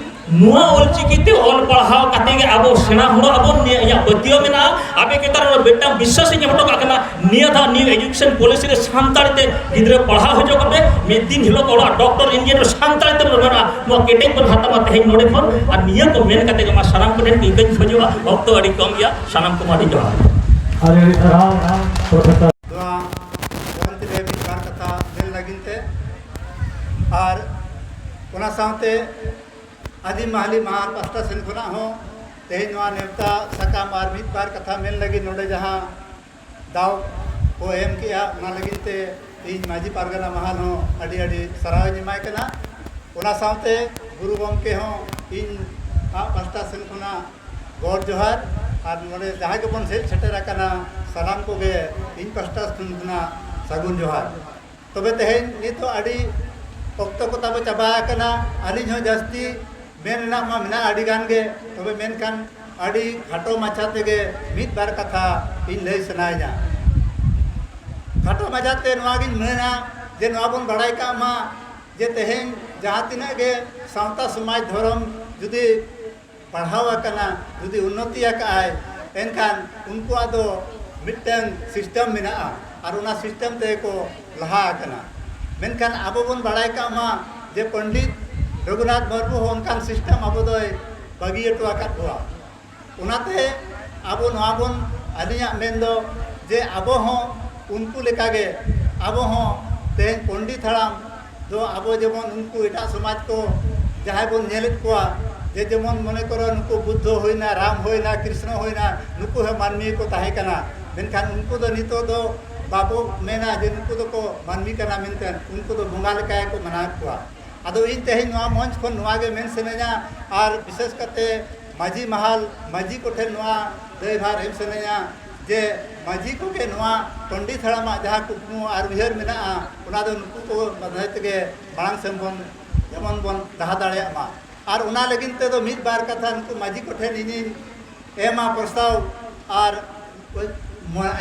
ᱱᱚᱣᱟ ᱚᱞᱪᱤᱠᱤ ᱛᱮ ᱚᱞ ᱯᱟᱲᱦᱟᱣ ᱠᱟᱛᱮ ᱜᱮ ᱟᱵᱚ ᱥᱮᱬᱟ ᱦᱚᱲᱚᱜ ᱟᱵᱚᱱ, ᱱᱤᱭᱟᱹ ᱤᱧᱟᱹᱜ ᱯᱟᱹᱛᱭᱟᱹᱣ ᱢᱮᱱᱟᱜᱼᱟ᱾ ᱟᱵᱮ ᱪᱮᱛᱟᱱ ᱨᱮ ᱢᱤᱫᱴᱟᱝ ᱵᱤᱥᱥᱟᱥ ᱤᱧ ᱮᱢ ᱦᱚᱴᱚ ᱠᱟᱜ ᱠᱟᱱᱟ᱾ ᱱᱤᱭᱟᱹ ᱫᱷᱟᱣ ᱱᱤᱭᱩ ᱮᱡᱩᱠᱮᱥᱚᱱ ᱯᱚᱞᱤᱥᱤ ᱨᱮ ᱥᱟᱱᱛᱟᱲᱤ ᱛᱮ ᱜᱤᱫᱽᱨᱟᱹ ᱯᱟᱲᱦᱟᱣ ᱦᱚᱪᱚ ᱠᱚᱯᱮ, ᱢᱤᱫ ᱫᱤᱱ ᱦᱤᱞᱳᱜ ᱚᱲᱟᱜ ᱰᱚᱠᱴᱚᱨ ᱤᱧᱡᱤᱱᱤᱭᱟᱨ ᱥᱟᱱᱛᱟᱲᱤ ᱛᱮ ᱢᱮᱱᱟᱜᱼᱟ᱾ ᱱᱚᱣᱟ ᱠᱮᱴᱮᱡ ᱵᱚᱱ ᱦᱟᱛᱟᱣᱟ ᱛᱮᱦᱮᱧ ᱱᱚᱰᱮ ᱠᱷᱚᱱ᱾ ᱟᱨ ᱱᱤᱭᱟᱹ ᱠᱚ ᱢᱮᱱ ᱠᱟᱛᱮ ᱜᱮ ᱢᱟ ᱥᱟᱱᱟᱢ ᱠᱚᱴᱷᱮᱱ ᱤᱠᱟᱹᱧ ᱠᱷᱚᱡᱚᱜᱼᱟ, ᱚᱠᱛᱚ ᱟᱹᱰᱤ ᱠᱚᱢ ᱜᱮᱭᱟ᱾ ᱥᱟᱱᱟᱢ ᱠᱚᱢᱟ ᱟᱹᱰᱤ ᱡᱚᱦᱟᱨ᱾ ᱟᱹᱰᱤ ᱟᱹᱰᱤ ᱥᱟᱨᱦᱟᱣ ᱯᱨᱚᱯᱷᱮᱥᱚᱨ᱾ ᱱᱚᱣᱟ ᱢᱚᱧᱪ ᱨᱮ ᱢᱤᱫ ᱵᱟᱨ ᱠᱟᱛᱷᱟ ᱢᱮᱱ ᱞᱟᱹᱜᱤᱫ ᱛᱮ, ᱟᱨ ᱚᱱᱟ ᱥᱟᱶᱛᱮ ᱟᱹᱫᱤᱢ ᱢᱟᱦᱟᱞᱤ ᱢᱟᱦᱟᱞ ᱯᱟᱥᱴᱟ ᱥᱮᱱ ᱠᱷᱚᱱᱟᱜ ᱦᱚᱸ ᱛᱮᱦᱮᱧ ᱱᱚᱣᱟ ᱱᱮᱣᱛᱟ ᱥᱟᱠᱟᱢ ᱟᱨ ᱢᱤᱫ ᱵᱟᱨ ᱠᱟᱛᱷᱟ ᱢᱮᱱ ᱞᱟᱹᱜᱤᱫ ᱱᱚᱰᱮ ᱡᱟᱦᱟᱸ ᱫᱟᱣ ᱠᱚ ᱮᱢ ᱠᱮᱜᱼᱟ, ᱚᱱᱟ ᱞᱟᱹᱜᱤᱫ ᱛᱮ ᱤᱧ ᱢᱟᱹᱡᱷᱤ ᱯᱟᱨᱜᱟᱱᱟ ᱢᱟᱦᱟᱞ ᱦᱚᱸ ᱟᱹᱰᱤ ᱟᱹᱰᱤ ᱥᱟᱨᱦᱟᱣ ᱤᱧ ᱮᱢᱟᱭ ᱠᱟᱱᱟ᱾ ᱚᱱᱟ ᱥᱟᱶᱛᱮ ᱜᱩᱨᱩ ᱜᱚᱢᱠᱮ ᱦᱚᱸ ᱤᱧ ᱟᱜ ᱯᱟᱥᱴᱟ ᱥᱮᱱ ᱠᱷᱚᱱᱟᱜ ᱜᱚᱰ ᱡᱚᱦᱟᱨ, ᱟᱨ ᱱᱚᱰᱮ ᱡᱟᱦᱟᱸᱭ ᱜᱮᱵᱚᱱ ᱦᱮᱡ ᱥᱮᱴᱮᱨ ᱟᱠᱟᱱᱟ, ᱥᱟᱱᱟᱢ ᱠᱚᱜᱮ ᱤᱧ ᱯᱟᱥᱴᱟ ᱥᱮᱱ ᱠᱷᱚᱱᱟᱜ ᱥᱟᱹᱜᱩᱱ ᱡᱚᱦᱟᱨ᱾ ᱛᱚᱵᱮ ᱛᱮᱦᱮᱧ ᱱᱤᱛᱚᱜ ᱟᱹᱰᱤ ᱚᱠᱛᱚ ᱠᱚ ᱛᱟᱵᱚ ᱪᱟᱵᱟ ᱟᱠᱟᱱᱟ᱾ ᱟᱹᱞᱤᱧ ᱦᱚᱸ ᱡᱟᱹᱥᱛᱤ ᱢᱮᱱ ᱨᱮᱱᱟᱜ ᱢᱟ ᱢᱮᱱᱟᱜᱼᱟ ᱟᱹᱰᱤ ᱜᱟᱱ ᱜᱮ, ᱛᱚᱵᱮ ᱢᱮᱱᱠᱷᱟᱱ ᱟᱹᱰᱤ ᱠᱷᱟᱴᱚ ᱢᱟᱪᱷᱟ ᱛᱮᱜᱮ ᱢᱤᱫ ᱵᱟᱨ ᱠᱟᱛᱷᱟ ᱤᱧ ᱞᱟᱹᱭ ᱥᱟᱱᱟᱭᱤᱧᱟ᱾ ᱠᱷᱟᱴᱚ ᱢᱟᱪᱷᱟ ᱛᱮ ᱱᱚᱣᱟ ᱜᱤᱧ ᱢᱮᱱᱟ ᱡᱮ ᱱᱚᱣᱟ ᱵᱚᱱ ᱵᱟᱲᱟᱭ ᱠᱟᱜ ᱢᱟ ᱡᱮ ᱛᱮᱦᱮᱧ ᱡᱟᱦᱟᱸ ᱛᱤᱱᱟᱹᱜ ᱜᱮ ᱥᱟᱶᱛᱟ ᱥᱚᱢᱟᱡᱽ ᱫᱷᱚᱨᱚᱢ ᱡᱩᱫᱤ ᱯᱟᱲᱦᱟᱣ ᱟᱠᱟᱱᱟ, ᱡᱩᱫᱤ ᱩᱱᱱᱚᱛᱤ ᱟᱠᱟᱫᱼᱟᱭ, ᱮᱱᱠᱷᱟᱱ ᱩᱱᱠᱩᱣᱟᱜ ᱫᱚ ᱢᱤᱫᱴᱟᱝ ᱥᱤᱥᱴᱮᱢ ᱢᱮᱱᱟᱜᱼᱟ ᱟᱨ ᱚᱱᱟ ᱥᱤᱥᱴᱮᱢ ᱛᱮᱜᱮ ᱠᱚ ᱞᱟᱦᱟ ᱟᱠᱟᱱᱟ᱾ ᱢᱮᱱᱠᱷᱟᱱ ᱟᱵᱚ ᱵᱚᱱ ᱵᱟᱲᱟᱭ ᱠᱟᱜ ᱢᱟ ᱡᱮ ᱯᱚᱱᱰᱤᱛ ᱨᱚᱜᱷᱩᱱᱟᱛᱷ ᱢᱩᱨᱢᱩ ᱦᱚᱸ ᱚᱱᱠᱟᱱ ᱥᱤᱥᱴᱮᱢ ᱟᱵᱚ ᱫᱚᱭ ᱵᱟᱹᱜᱤ ᱦᱚᱴᱚ ᱟᱠᱟᱫ ᱵᱚᱱᱟ᱾ ᱚᱱᱟᱛᱮ ᱟᱵᱚ ᱱᱚᱣᱟ ᱵᱚᱱ, ᱟᱹᱞᱤᱧᱟᱜ ᱢᱮᱱ ᱫᱚ ᱡᱮ ᱟᱵᱚ ᱦᱚᱸ ᱩᱱᱠᱩ ᱞᱮᱠᱟᱜᱮ, ᱟᱵᱚ ᱦᱚᱸ ᱛᱮᱦᱮᱧ ᱯᱚᱱᱰᱤᱛ ᱦᱟᱲᱟᱢ ᱫᱚ ᱟᱵᱚ ᱡᱮᱢᱚᱱ ᱩᱱᱠᱩ ᱮᱴᱟᱜ ᱥᱚᱢᱟᱡᱽ ᱠᱚ ᱡᱟᱦᱟᱸᱭ ᱵᱚᱱ ᱧᱮᱞᱮᱫ ᱠᱚᱣᱟ, ᱡᱮ ᱡᱮᱢᱚᱱ ᱢᱚᱱᱮ ᱠᱚᱨᱚ ᱱᱩᱠᱩ ᱵᱩᱫᱽᱫᱷᱚ ᱦᱩᱭᱱᱟ, ᱨᱟᱢ ᱦᱩᱭᱱᱟ, ᱠᱨᱤᱥᱱᱚ ᱦᱩᱭᱱᱟ, ᱱᱩᱠᱩ ᱦᱚᱸ ᱢᱟᱹᱱᱢᱤ ᱠᱚ ᱛᱟᱦᱮᱸ ᱠᱟᱱᱟ᱾ ᱢᱮᱱᱠᱷᱟᱱ ᱩᱱᱠᱩ ᱫᱚ ᱱᱤᱛᱚᱜ ᱫᱚ ᱵᱟᱵᱚ ᱢᱮᱱᱟ ᱡᱮ ᱱᱩᱠᱩ ᱫᱚᱠᱚ ᱢᱟᱹᱱᱢᱤ ᱠᱟᱱᱟ ᱢᱮᱱᱛᱮ, ᱩᱱᱠᱩ ᱫᱚ ᱵᱚᱸᱜᱟ ᱞᱮᱠᱟ ᱜᱮᱠᱚ ᱢᱟᱱᱟᱣᱮᱫ ᱠᱚᱣᱟ᱾ ᱟᱫᱚ ᱤᱧ ᱛᱮᱦᱮᱧ ᱱᱚᱣᱟ ᱢᱚᱧᱪ ᱠᱷᱚᱱ ᱱᱚᱣᱟ ᱜᱮ ᱢᱮᱱ ᱥᱟᱱᱟᱧᱟ, ᱟᱨ ᱵᱤᱥᱮᱥ ᱠᱟᱛᱮ ᱢᱟᱹᱡᱷᱤ ᱢᱟᱦᱟᱞ ᱢᱟᱹᱡᱷᱤ ᱠᱚᱴᱷᱮᱱ ᱱᱚᱣᱟ ᱫᱟᱹᱭᱵᱷᱟᱨ ᱮᱢ ᱥᱟᱱᱟᱧᱟ ᱡᱮ ᱢᱟᱹᱡᱷᱤ ᱠᱚᱜᱮ ᱱᱚᱣᱟ ᱯᱚᱱᱰᱤᱛ ᱦᱟᱲᱟᱢᱟᱜ ᱡᱟᱦᱟᱸ ᱠᱩᱠᱢᱩ ᱟᱨ ᱩᱭᱦᱟᱹᱨ ᱢᱮᱱᱟᱜᱼᱟ, ᱚᱱᱟ ᱫᱚ ᱱᱩᱠᱩ ᱠᱚ ᱢᱟᱫᱷᱭᱚᱢ ᱛᱮᱜᱮ ᱢᱟᱲᱟᱝ ᱥᱮᱱ ᱵᱚᱱ ᱡᱮᱢᱚᱱ ᱵᱚᱱ ᱞᱟᱦᱟ ᱫᱟᱲᱮᱭᱟᱜ ᱢᱟ᱾ ᱟᱨ ᱚᱱᱟ ᱞᱟᱹᱜᱤᱫ ᱛᱮᱫᱚ ᱢᱤᱫ ᱵᱟᱨ ᱠᱟᱛᱷᱟ ᱱᱩᱠᱩ ᱢᱟᱹᱡᱷᱤ ᱠᱚᱴᱷᱮᱱ ᱤᱧᱤᱧ ᱮᱢᱟ ᱯᱨᱚᱥᱛᱟᱵ, ᱟᱨ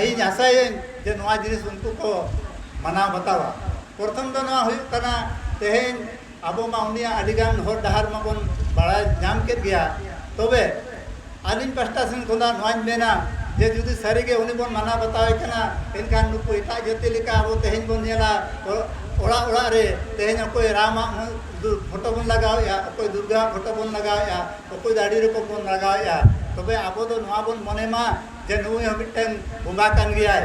ᱤᱧ ᱟᱥᱟᱭᱟᱹᱧ ᱡᱮ ᱱᱚᱣᱟ ᱡᱤᱱᱤᱥ ᱩᱱᱠᱩ ᱠᱚ ᱢᱟᱱᱟᱣ ᱵᱟᱛᱟᱣᱟ᱾ ᱯᱨᱚᱛᱷᱚᱢ ᱫᱚ ᱱᱚᱣᱟ ᱦᱩᱭᱩᱜ ᱠᱟᱱᱟ, ᱛᱮᱦᱮᱧ ᱟᱵᱚ ᱢᱟ ᱩᱱᱤᱭᱟᱜ ᱟᱹᱰᱤᱜᱟᱱ ᱦᱚᱨ ᱰᱟᱦᱟᱨ ᱢᱟᱵᱚᱱ ᱵᱟᱲᱟᱭ ᱧᱟᱢ ᱠᱮᱫ ᱜᱮᱭᱟ, ᱛᱚᱵᱮ ᱟᱹᱞᱤᱧ ᱯᱟᱥᱴᱟ ᱥᱮᱱ ᱠᱷᱚᱱᱟᱜ ᱱᱚᱣᱟᱧ ᱢᱮᱱᱟ ᱡᱮ ᱡᱩᱫᱤ ᱥᱟᱹᱨᱤᱜᱮ ᱩᱱᱤ ᱵᱚᱱ ᱢᱟᱱᱟᱣ ᱵᱟᱛᱟᱣᱮ ᱠᱟᱱᱟ, ᱮᱱᱠᱷᱟᱱ ᱱᱩᱠᱩ ᱮᱴᱟᱜ ᱡᱟᱹᱛᱤ ᱞᱮᱠᱟ ᱟᱵᱚ ᱛᱮᱦᱮᱧ ᱵᱚᱱ ᱧᱮᱞᱟ, ᱚ-, ᱚᱲᱟᱜ ᱚᱲᱟᱜ ᱨᱮ ᱛᱮᱦᱮᱧ ᱚᱠᱚᱭ ᱨᱟᱢᱟᱜ ᱢᱩ-, ᱫᱩ-, ᱯᱷᱳᱴᱳ ᱵᱚᱱ ᱞᱟᱜᱟᱣᱮᱫᱼᱟ, ᱚᱠᱚᱭ ᱫᱩᱨᱜᱟᱣᱟᱜ ᱯᱷᱳᱴᱳ ᱵᱚᱱ ᱞᱟᱜᱟᱣᱮᱫᱼᱟ, ᱚᱠᱚᱭ ᱫᱚ ᱟᱹᱰᱤ ᱨᱚᱠᱚᱢ ᱵᱚᱱ ᱞᱟᱜᱟᱣᱮᱫᱼᱟ᱾ ᱛᱚᱵᱮ ᱟᱵᱚ ᱫᱚ ᱱᱚᱣᱟ ᱵᱚᱱ ᱢᱚᱱᱮ ᱢᱟ ᱡᱮ ᱱᱩᱭ ᱦᱚᱸ ᱢᱤᱫᱴᱮᱱ ᱵᱚᱸᱜᱟ ᱠᱟᱱ ᱜᱮᱭᱟᱭ᱾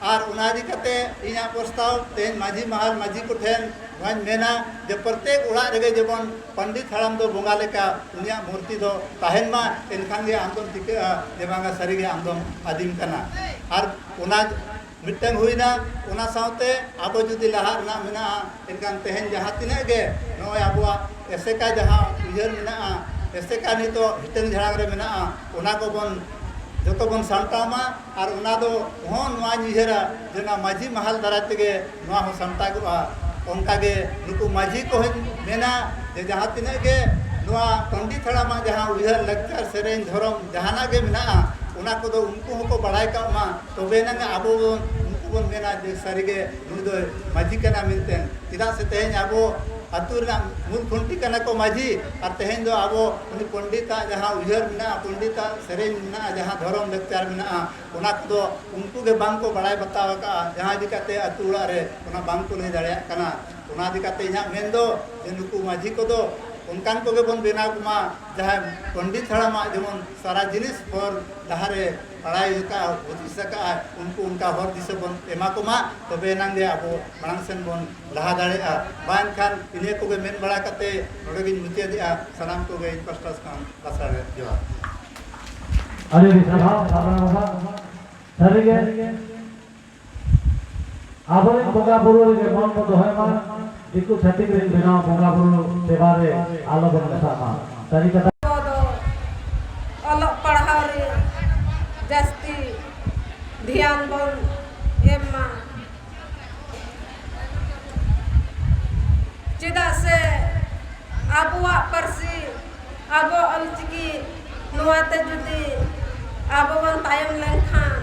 ᱟᱨ ᱚᱱᱟ ᱤᱫᱤ ᱠᱟᱛᱮ ᱤᱧᱟᱹᱜ ᱯᱨᱚᱥᱛᱟᱵ ᱛᱮᱦᱮᱧ ᱢᱟᱹᱡᱷᱤ ᱢᱟᱦᱟᱞ ᱢᱟᱹᱡᱷᱤ ᱠᱚᱴᱷᱮᱱ ᱱᱚᱣᱟᱧ ᱢᱮᱱᱟ ᱡᱮ ᱯᱨᱚᱛᱮᱠ ᱚᱲᱟᱜ ᱨᱮᱜᱮ ᱡᱮᱢᱚᱱ ᱯᱚᱱᱰᱤᱛ ᱦᱟᱲᱟᱢ ᱫᱚ ᱵᱚᱸᱜᱟ ᱞᱮᱠᱟ ᱩᱱᱤᱭᱟᱜ ᱢᱩᱨᱛᱤ ᱫᱚ ᱛᱟᱦᱮᱱ ᱢᱟ, ᱮᱱᱠᱷᱟᱱ ᱜᱮ ᱟᱢ ᱫᱚᱢ ᱴᱷᱤᱠᱟᱹᱜᱼᱟ ᱡᱮ ᱵᱟᱝᱟ ᱥᱟᱹᱨᱤᱜᱮ ᱟᱢ ᱫᱚᱢ ᱟᱹᱫᱤᱢ ᱠᱟᱱᱟ᱾ ᱟᱨ ᱚᱱᱟ ᱢᱤᱫᱴᱟᱝ ᱦᱩᱭᱱᱟ᱾ ᱚᱱᱟ ᱥᱟᱶᱛᱮ ᱟᱵᱚ ᱡᱩᱫᱤ ᱞᱟᱦᱟᱜ ᱨᱮᱱᱟᱜ ᱢᱮᱱᱟᱜᱼᱟ, ᱮᱱᱠᱷᱟᱱ ᱛᱮᱦᱮᱧ ᱡᱟᱦᱟᱸ ᱛᱤᱱᱟᱹᱜ ᱜᱮ ᱱᱚᱜᱼᱚᱭ ᱟᱵᱚᱣᱟᱜ ᱮᱥᱮᱠᱟ ᱡᱟᱦᱟᱸ ᱩᱭᱦᱟᱹᱨ ᱢᱮᱱᱟᱜᱼᱟ, ᱮᱥᱮᱠᱟ ᱱᱤᱛᱚᱜ ᱦᱤᱴᱟᱹᱝ ᱡᱷᱟᱲᱟᱝ ᱨᱮ ᱢᱮᱱᱟᱜᱼᱟ, ᱚᱱᱟ ᱠᱚᱵᱚᱱ ᱡᱚᱛᱚ ᱵᱚᱱ ᱥᱟᱢᱴᱟᱣ ᱢᱟ᱾ ᱟᱨ ᱚᱱᱟ ᱫᱚ ᱦᱚᱸ ᱱᱚᱣᱟᱧ ᱩᱭᱦᱟᱹᱨᱟ ᱡᱮ ᱱᱚᱣᱟ ᱢᱟᱹᱡᱷᱤ ᱢᱟᱦᱟᱞ ᱫᱟᱨᱟᱭ ᱛᱮᱜᱮ ᱱᱚᱣᱟ ᱦᱚᱸ ᱥᱟᱢᱴᱟᱜᱚᱜᱼᱟ᱾ ᱚᱱᱠᱟᱜᱮ ᱱᱩᱠᱩ ᱢᱟᱹᱡᱷᱤ ᱠᱚᱦᱚᱸᱧ ᱢᱮᱱᱟ ᱡᱮ ᱡᱟᱦᱟᱸ ᱛᱤᱱᱟᱹᱜ ᱜᱮ ᱱᱚᱣᱟ ᱯᱚᱱᱰᱤᱛ ᱦᱟᱲᱟᱢᱟᱜ ᱡᱟᱦᱟᱸ ᱩᱭᱦᱟᱹᱨ, ᱞᱟᱠᱪᱟᱨ, ᱥᱮᱨᱮᱧ, ᱫᱷᱚᱨᱚᱢ ᱡᱟᱦᱟᱱᱟᱜ ᱜᱮ ᱢᱮᱱᱟᱜᱼᱟ, ᱚᱱᱟ ᱠᱚᱫᱚ ᱩᱱᱠᱩ ᱦᱚᱸᱠᱚ ᱵᱟᱲᱟᱭ ᱠᱟᱜ ᱢᱟ᱾ ᱛᱚᱵᱮ ᱮᱱᱟᱝ ᱟᱵᱚ ᱵᱚᱱ, ᱩᱱᱠᱩ ᱵᱚᱱ ᱢᱮᱱᱟ ᱡᱮ ᱥᱟᱹᱨᱤᱜᱮ ᱱᱩᱭ ᱫᱚᱭ ᱢᱟᱹᱡᱷᱤ ᱠᱟᱱᱟ ᱢᱮᱱᱛᱮ᱾ ᱪᱮᱫᱟᱜ ᱥᱮ ᱛᱮᱦᱮᱧ ᱟᱵᱚ ᱟᱹᱛᱩ ᱨᱮᱱᱟᱜ ᱢᱩᱞ ᱠᱷᱩᱱᱴᱤ ᱠᱟᱱᱟ ᱠᱚ ᱢᱟᱹᱡᱷᱤ, ᱟᱨ ᱛᱮᱦᱮᱧ ᱫᱚ ᱟᱵᱚ ᱩᱱᱤ ᱯᱚᱱᱰᱤᱛᱟᱜ ᱡᱟᱦᱟᱸ ᱩᱭᱦᱟᱹᱨ ᱢᱮᱱᱟᱜᱼᱟ, ᱯᱚᱱᱰᱤᱛᱟᱜ ᱥᱮᱨᱮᱧ ᱢᱮᱱᱟᱜᱼᱟ, ᱡᱟᱦᱟᱸ ᱫᱷᱚᱨᱚᱢ ᱞᱟᱠᱪᱟᱨ ᱢᱮᱱᱟᱜᱼᱟ, ᱚᱱᱟ ᱠᱚᱫᱚ ᱩᱱᱠᱩ ᱜᱮ ᱵᱟᱝ ᱠᱚ ᱵᱟᱲᱟᱭ ᱵᱟᱛᱟᱣ ᱟᱠᱟᱫᱼᱟ, ᱡᱟᱦᱟᱸ ᱤᱫᱤ ᱠᱟᱛᱮ ᱟᱹᱛᱩ ᱚᱲᱟᱜ ᱨᱮ ᱚᱱᱟ ᱵᱟᱝ ᱠᱚ ᱞᱟᱹᱭ ᱫᱟᱲᱮᱭᱟᱜ ᱠᱟᱱᱟ᱾ ᱚᱱᱟ ᱤᱫᱤ ᱠᱟᱛᱮ ᱤᱧᱟᱹᱜ ᱢᱮᱱ ᱫᱚ ᱡᱮ ᱱᱩᱠᱩ ᱢᱟᱹᱡᱷᱤ ᱠᱚᱫᱚ ᱚᱱᱠᱟᱱ ᱠᱚᱜᱮ ᱵᱚᱱ ᱵᱮᱱᱟᱣ ᱠᱚᱢᱟ, ᱡᱟᱦᱟᱸᱭ ᱯᱚᱱᱰᱤᱛ ᱦᱟᱲᱟᱢᱟᱜ ᱡᱮᱢᱚᱱ ᱥᱟᱨᱟ ᱡᱤᱱᱤᱥ ᱦᱚᱨ ᱰᱟᱦᱟᱨ ᱨᱮ ᱵᱟᱲᱟᱭ ᱟᱠᱟᱫᱼᱟ, ᱦᱩᱫᱤᱥ ᱟᱠᱟᱫᱼᱟ, ᱩᱱᱠᱩ ᱚᱱᱠᱟ ᱦᱚᱨ ᱫᱤᱥᱟᱹ ᱵᱚᱱ ᱮᱢᱟ ᱠᱚᱢᱟ, ᱛᱚᱵᱮ ᱮᱱᱟᱝ ᱜᱮ ᱟᱵᱚ ᱢᱟᱲᱟᱝ ᱥᱮᱱ ᱵᱚᱱ ᱞᱟᱦᱟ ᱫᱟᱲᱮᱭᱟᱜᱼᱟ᱾ ᱵᱟᱝ ᱮᱱᱠᱷᱟᱱ ᱤᱱᱟᱹ ᱠᱚᱜᱮ ᱢᱮᱱ ᱵᱟᱲᱟ ᱠᱟᱛᱮ ᱱᱚᱰᱮ ᱜᱤᱧ ᱢᱩᱪᱟᱹᱫᱮᱜᱼᱟ᱾ ᱥᱟᱱᱟᱢ ᱠᱚᱜᱮ ᱤᱧ ᱯᱟᱥᱴᱟ ᱠᱷᱚᱱ ᱞᱟᱥᱟᱲᱦᱮᱫ ᱡᱚᱦᱟᱨ᱾ ᱟᱹᱰᱤ ᱟᱹᱰᱤ ᱥᱟᱨᱦᱟᱣ ᱥᱟᱨᱦᱟᱣ ᱵᱟᱵᱟ᱾ ᱥᱟᱹᱨᱤᱜᱮ ᱟᱵᱚᱨᱮᱱ ᱵᱚᱸᱜᱟ ᱵᱩᱨᱩ ᱨᱮᱜᱮ ᱢᱚᱱ ᱵᱚ ᱫᱚᱦᱚᱭ ᱢᱟ, ᱫᱤᱠᱩ ᱪᱷᱟᱹᱛᱤᱠ ᱨᱮᱱ ᱵᱮᱱᱟᱣ ᱵᱚᱸᱜᱟ ᱵᱩᱨᱩ ᱥᱮᱵᱟ ᱨᱮ ᱟᱞᱚ ᱵᱚᱱ ᱢᱮᱥᱟᱜ ᱢᱟ᱾ ᱥᱟᱹᱨᱤ ᱠᱟᱛᱷᱟ᱾ ᱟᱵᱚ ᱫᱚ ᱚᱞᱚᱜ ᱯᱟᱲᱦᱟᱣ ᱨᱮ ᱡᱟᱹᱥᱛᱤ ᱫᱷᱮᱭᱟᱱ ᱵᱚᱱ ᱮᱢ ᱢᱟ᱾ ᱪᱮᱫᱟᱜ ᱥᱮ ᱟᱵᱚᱣᱟᱜ ᱯᱟᱹᱨᱥᱤ, ᱟᱵᱚ ᱚᱞᱪᱤᱠᱤ ᱱᱚᱣᱟ ᱛᱮ ᱡᱩᱫᱤ ᱟᱵᱚ ᱵᱚᱱ ᱛᱟᱭᱚᱢ ᱞᱮᱱᱠᱷᱟᱱ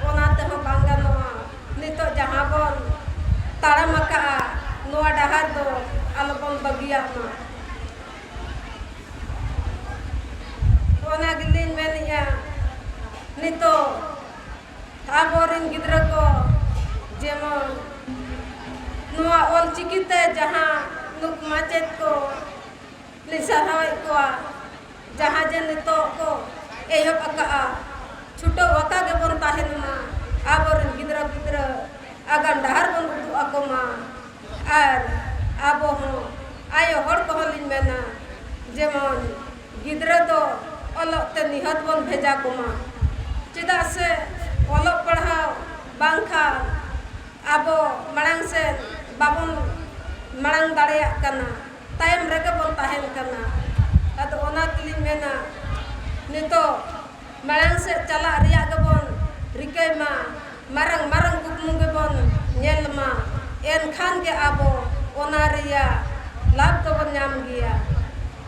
ᱚᱱᱟ ᱛᱮᱦᱚᱸ ᱵᱟᱝ ᱜᱟᱱᱚᱜᱼᱟ᱾ ᱱᱤᱛᱚᱜ ᱡᱟᱦᱟᱸ ᱵᱚᱱ ᱛᱟᱲᱟᱢ ᱟᱠᱟᱫᱼᱟ, ᱱᱚᱣᱟ ᱰᱟᱦᱟᱨ ᱫᱚ ᱟᱞᱚ ᱵᱚᱱ ᱵᱟᱹᱜᱤᱭᱟᱜ ᱢᱟ᱾ ᱚᱱᱟ ᱜᱮᱞᱤᱧ ᱢᱮᱱᱮᱫᱼᱟ, ᱱᱤᱛᱚᱜ ᱟᱵᱚᱨᱮᱱ ᱜᱤᱫᱽᱨᱟᱹ ᱠᱚ ᱡᱮᱢᱚᱱ ᱱᱚᱣᱟ ᱚᱞ ᱪᱤᱠᱤ ᱛᱮ ᱡᱟᱦᱟᱸ ᱱᱩᱠᱩ ᱢᱟᱪᱮᱫ ᱠᱚ ᱞᱤᱧ ᱥᱟᱨᱦᱟᱣᱮᱫ ᱠᱚᱣᱟ, ᱡᱟᱦᱟᱸ ᱡᱮ ᱱᱤᱛᱚᱜ ᱠᱚ ᱮᱦᱚᱵ ᱟᱠᱟᱫᱼᱟ, ᱪᱷᱩᱴᱟᱹᱣ ᱟᱠᱟ ᱜᱮᱵᱚᱱ ᱛᱟᱦᱮᱱ ᱢᱟ᱾ ᱟᱵᱚᱨᱮᱱ ᱜᱤᱫᱽᱨᱟᱹ ᱯᱤᱫᱽᱨᱟᱹ ᱟᱜᱟᱢ ᱰᱟᱦᱟᱨ ᱵᱚᱱ ᱩᱫᱩᱜ ᱟᱠᱚ ᱢᱟ᱾ ᱟᱨ ᱟᱵᱚ ᱦᱚᱸ ᱟᱭᱳ ᱦᱚᱲ ᱠᱚᱦᱚᱸ ᱞᱤᱧ ᱢᱮᱱᱟ, ᱡᱮᱢᱚᱱ ᱜᱤᱫᱽᱨᱟᱹ ᱫᱚ ᱚᱞᱚᱜ ᱛᱮ ᱱᱤᱦᱟᱹᱛ ᱵᱚᱱ ᱵᱷᱮᱡᱟ ᱠᱚᱢᱟ᱾ ᱪᱮᱫᱟᱜ ᱥᱮ ᱚᱞᱚᱜ ᱯᱟᱲᱦᱟᱣ ᱵᱟᱝᱠᱷᱟᱱ ᱟᱵᱚ ᱢᱟᱲᱟᱝ ᱥᱮᱫ ᱵᱟᱵᱚᱱ ᱢᱟᱲᱟᱝ ᱫᱟᱲᱮᱭᱟᱜ ᱠᱟᱱᱟ, ᱛᱟᱭᱚᱢ ᱨᱮᱜᱮ ᱵᱚᱱ ᱛᱟᱦᱮᱱ ᱠᱟᱱᱟ᱾ ᱟᱫᱚ ᱚᱱᱟ ᱛᱮᱞᱤᱧ ᱢᱮᱱᱟ, ᱱᱤᱛᱚᱜ ᱢᱟᱲᱟᱝ ᱥᱮᱫ ᱪᱟᱞᱟᱜ ᱨᱮᱭᱟᱜ ᱜᱮᱵᱚᱱ ᱨᱤᱠᱟᱹᱭ ᱢᱟ, ᱢᱟᱨᱟᱝ ᱢᱟᱨᱟᱝ ᱠᱩᱠᱢᱩ ᱜᱮᱵᱚᱱ ᱧᱮᱞ ᱢᱟ, ᱮᱱᱠᱷᱟᱱ ᱜᱮ ᱟᱵᱚ ᱚᱱᱟ ᱨᱮᱭᱟᱜ ᱞᱟᱵᱷ ᱫᱚᱵᱚᱱ ᱧᱟᱢ ᱜᱮᱭᱟ᱾